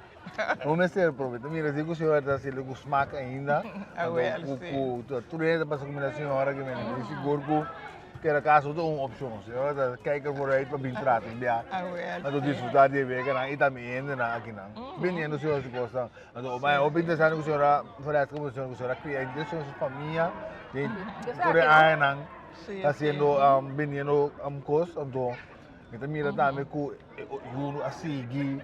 Speaker 14: No mester profe. Ta mira si ku señora ta haciendo ku smak ainda.
Speaker 15: Awel,
Speaker 14: Anto,
Speaker 15: si.
Speaker 14: ku, ku tur hende ta pasa kumina señora ki mene. Mi sigur ku kera kaso ta un opshon. Señora ta kijk er vooruit pa bin trata un bia.
Speaker 15: Awel,
Speaker 14: Anto
Speaker 15: si.
Speaker 14: disfruta di e weganan i tambe hendenan akinan. Biniendo señora su kosnan. Anto, ma hopi interesante ku señora Fresca ku señora ku señora kria henter señora su famia den tur e añanan
Speaker 15: Si,
Speaker 14: ta haciendo biniendo kos. Anto mi ta mira tambe ku Junu a sigui.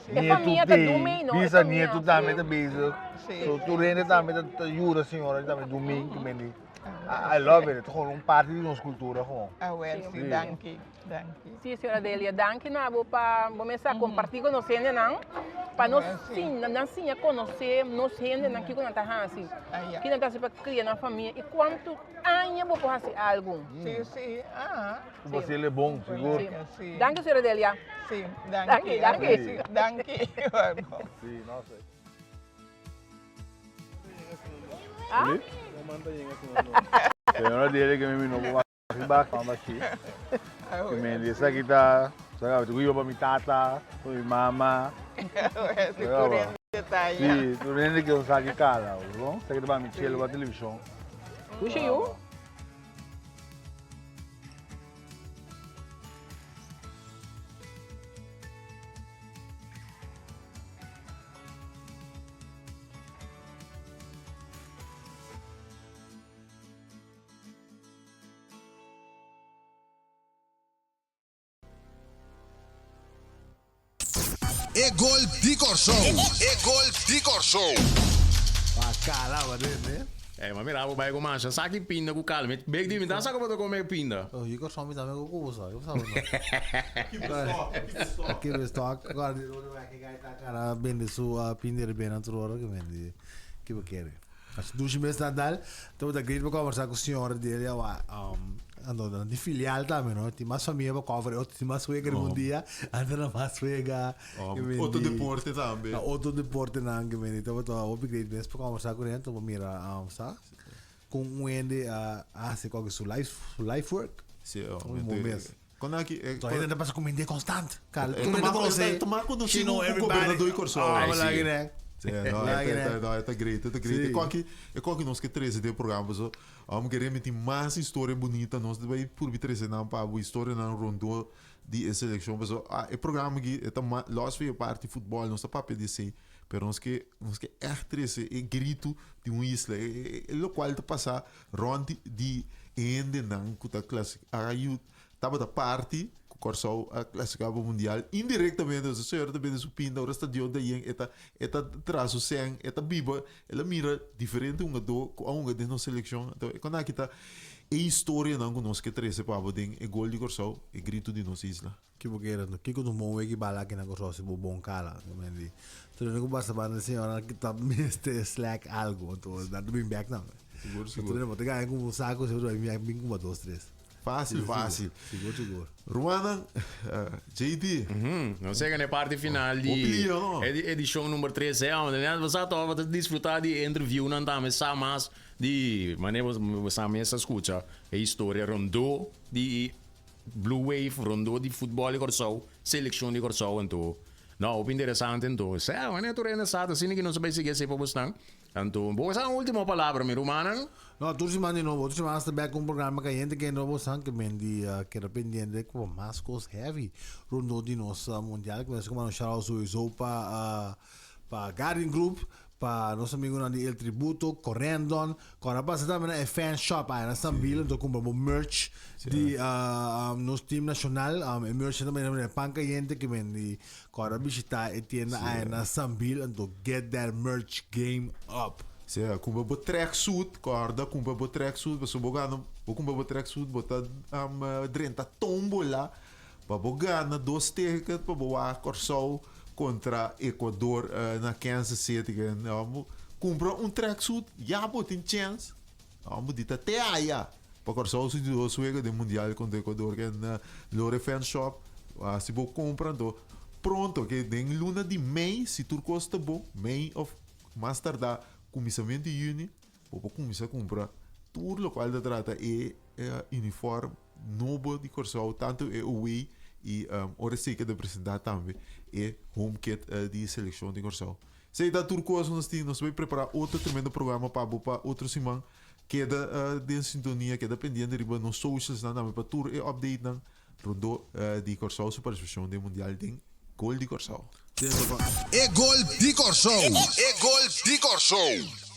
Speaker 16: E
Speaker 14: Nietu
Speaker 16: famia ta
Speaker 14: te,
Speaker 16: dumei, no? E
Speaker 14: bisa
Speaker 16: famia,
Speaker 14: nietu tambe
Speaker 16: sí.
Speaker 14: ta bezig.
Speaker 15: Sí.
Speaker 14: So tur hende tambe ta, ta yuda señora tambe dumei que men di. I, I love it. Het is gewoon un parte di nos cultura gewoon.
Speaker 15: Ah, wel, sí,
Speaker 14: Sí.
Speaker 15: danki, danki.
Speaker 16: Sí, señora Delia, danki na bo pa bo mester a comparti cu nos hendenan, pa nos
Speaker 15: Wel, sí.
Speaker 16: siña, nan siña conoce nos hendenan kiko nan ta haci,
Speaker 15: Ah, ja.
Speaker 16: ki nan ta haci pa cria nan famia y cuanto aña bo por haci algo.
Speaker 15: Sí, sí, ah.
Speaker 14: Ku bo sele bon, sigur.
Speaker 16: Sí. Danki, señora Delia.
Speaker 15: Sí,
Speaker 16: danki. Danki,
Speaker 15: danki. Danki.
Speaker 14: Sí, no sé.
Speaker 16: Ah?
Speaker 14: Señora Delia que mi no bo bak mama sí. Que me dice aquí ta, sabe, tu iba pa mi tata, pa mi mama.
Speaker 15: Sí, tur hende ta allá.
Speaker 14: Sí, tur hende que sa ki kala, no? Sa ki ta pa mi chelo pa televisión.
Speaker 16: Puxa yu.
Speaker 11: E gol di Kòrsou! E gol di Kòrsou!
Speaker 13: Bacala ba den ne.
Speaker 2: Ey, ma mira bo bai ku masha saki pinda ku kal. Mi bek di mi ta sa ku bo ta kome pinda.
Speaker 13: Oh, yi Kòrsou mi tambe ku kubo sa. Yo sa bo no. Aki restock. Agora di ora wek gai ta kara bende su pinda riba nan tur ora ke bende ki bo kere. As dushi mes Nadal, tabata great pa kombersa ku señora Delia wa. Anto nan tin filial tambe no, tin mas famia pa cover e otro tin mas wega riba un dia, anto nan mas wega.
Speaker 1: Otro deporte tambe.
Speaker 13: Otro deportenan ke men di tabata hopi great mes pa conversa ku nan pa mira sa kon un hende a hasi koke su life su life work.
Speaker 1: Si,
Speaker 13: Hopi bon mes.
Speaker 1: Kon aki
Speaker 13: Enton hende ta pasa ku mente konstant.
Speaker 1: Kal tur hende konosé. Ta konosí ku gobernador di Kòrsou.
Speaker 13: Oh, lagi nen.
Speaker 1: Sí, no, e ta great, e ta great. E koki, e koki nos ke trese den e programa paso amo ke remiti mas historia bunita nos ta bai purbi trese nan pa bo historianan rondó di e selekshon paso e programa aki e ta los for e parti futbòl nos ta papia di esei pero nos ke nos ke ègt trese e gritu di un isla e lokual ta pasa rònt di e hendenan ku ta klasi a Tabata parti ku Kòrsou a klasifiká pa mundial indirektamente pasobra señor ta bende su pinta ora stadion ta yen e ta e ta traha su sèn e ta biba el a mira diferente hungadó ku a hunga den nos selekshon anto e kònde aki ta e historianan ku nos ke trese pa bo den e gol di Kòrsou e gritu di nos isla.
Speaker 13: Ki bo kere anto? Kiko ta un bon weki bala aki na Kòrsou si bo bon kala? Tur hende ku pasa banda di señora ki ta mester slack algu anto nan ta bin bek tambe.
Speaker 1: Sigur sigur.
Speaker 13: Bo ta gana ku un saku si bo ta bin bin kuma dos tres.
Speaker 1: Fácil, fácil.
Speaker 13: Sigur, sigur.
Speaker 1: Rumannan, JD.
Speaker 2: Nos yega na e parti final di edishon number 3. Bo sa tòg, bo ta disfrutá di e interviewnan tambe, sa mas di manera bo sa mes a skucha e historia rondó di Blue Wave, rondó di futbòl di Kòrsou, selekshon di Kòrsou. Anto, no, hopi interesante anto. Sè, manera tur hende sa ta asina ki nos a bai sigui así pa bosnan. Anto, bo sa un ultimo palabra, mi rumannan?
Speaker 13: No, tur siman di nobo. Otro siman hasta bek un programa kayente kende nobo san ke men di keda pendiente ku mas kos heavy rondó di nos mundial. Ku mester ku manda un shout out sowieso pa pa Guardian Group, pa nos amigunan di El Tributo, Corendon. Kòrda pasa tambe na e fan shop aya na Sambil anto kumpra bo merch di nos team nashonal. E merch ta manera pan kayente ke men di Kòrda bishitá e tienda aya na Sambil anto get that merch game up.
Speaker 1: Sea, kumpra bo tracksuit, kòrda kumpra bo tracksuit pasobra bo gana, bo kumpra bo tracksuit bo ta drenta tombola pa bo gana dos ticket pa bo wak Kòrsou kontra Ecuador na Kansas City. Kumpra un tracksuit ya bo tin chèns. Bo di ta te aya pa Kòrsou su di dos wega den mundial kontra Ecuador ke na Lore Fan Shop. Si bo kumpra anto pronto ke den luna di mei si tur kos ta bon, mei òf mas tardá kuminsamentu di yüni bo por kuminsá kumpra tur lokual ta trata e unifòrm nobo di Kòrsou tantu e away i ora esei ke ta presentá tambe e home kit di selekshon di Kòrsou. Esei ta tur kos nos tin. Nos bai prepará otro tremendo programa pa bo pa otro siman. Keda den sintonia, keda pendiente riba nos socialsnan tambe pa tur e updatenan rondó di Kòrsou su partisipashon den Mundial den Gol di Kòrsou.
Speaker 11: E gol di Kòrsou! E gol di Kòrsou!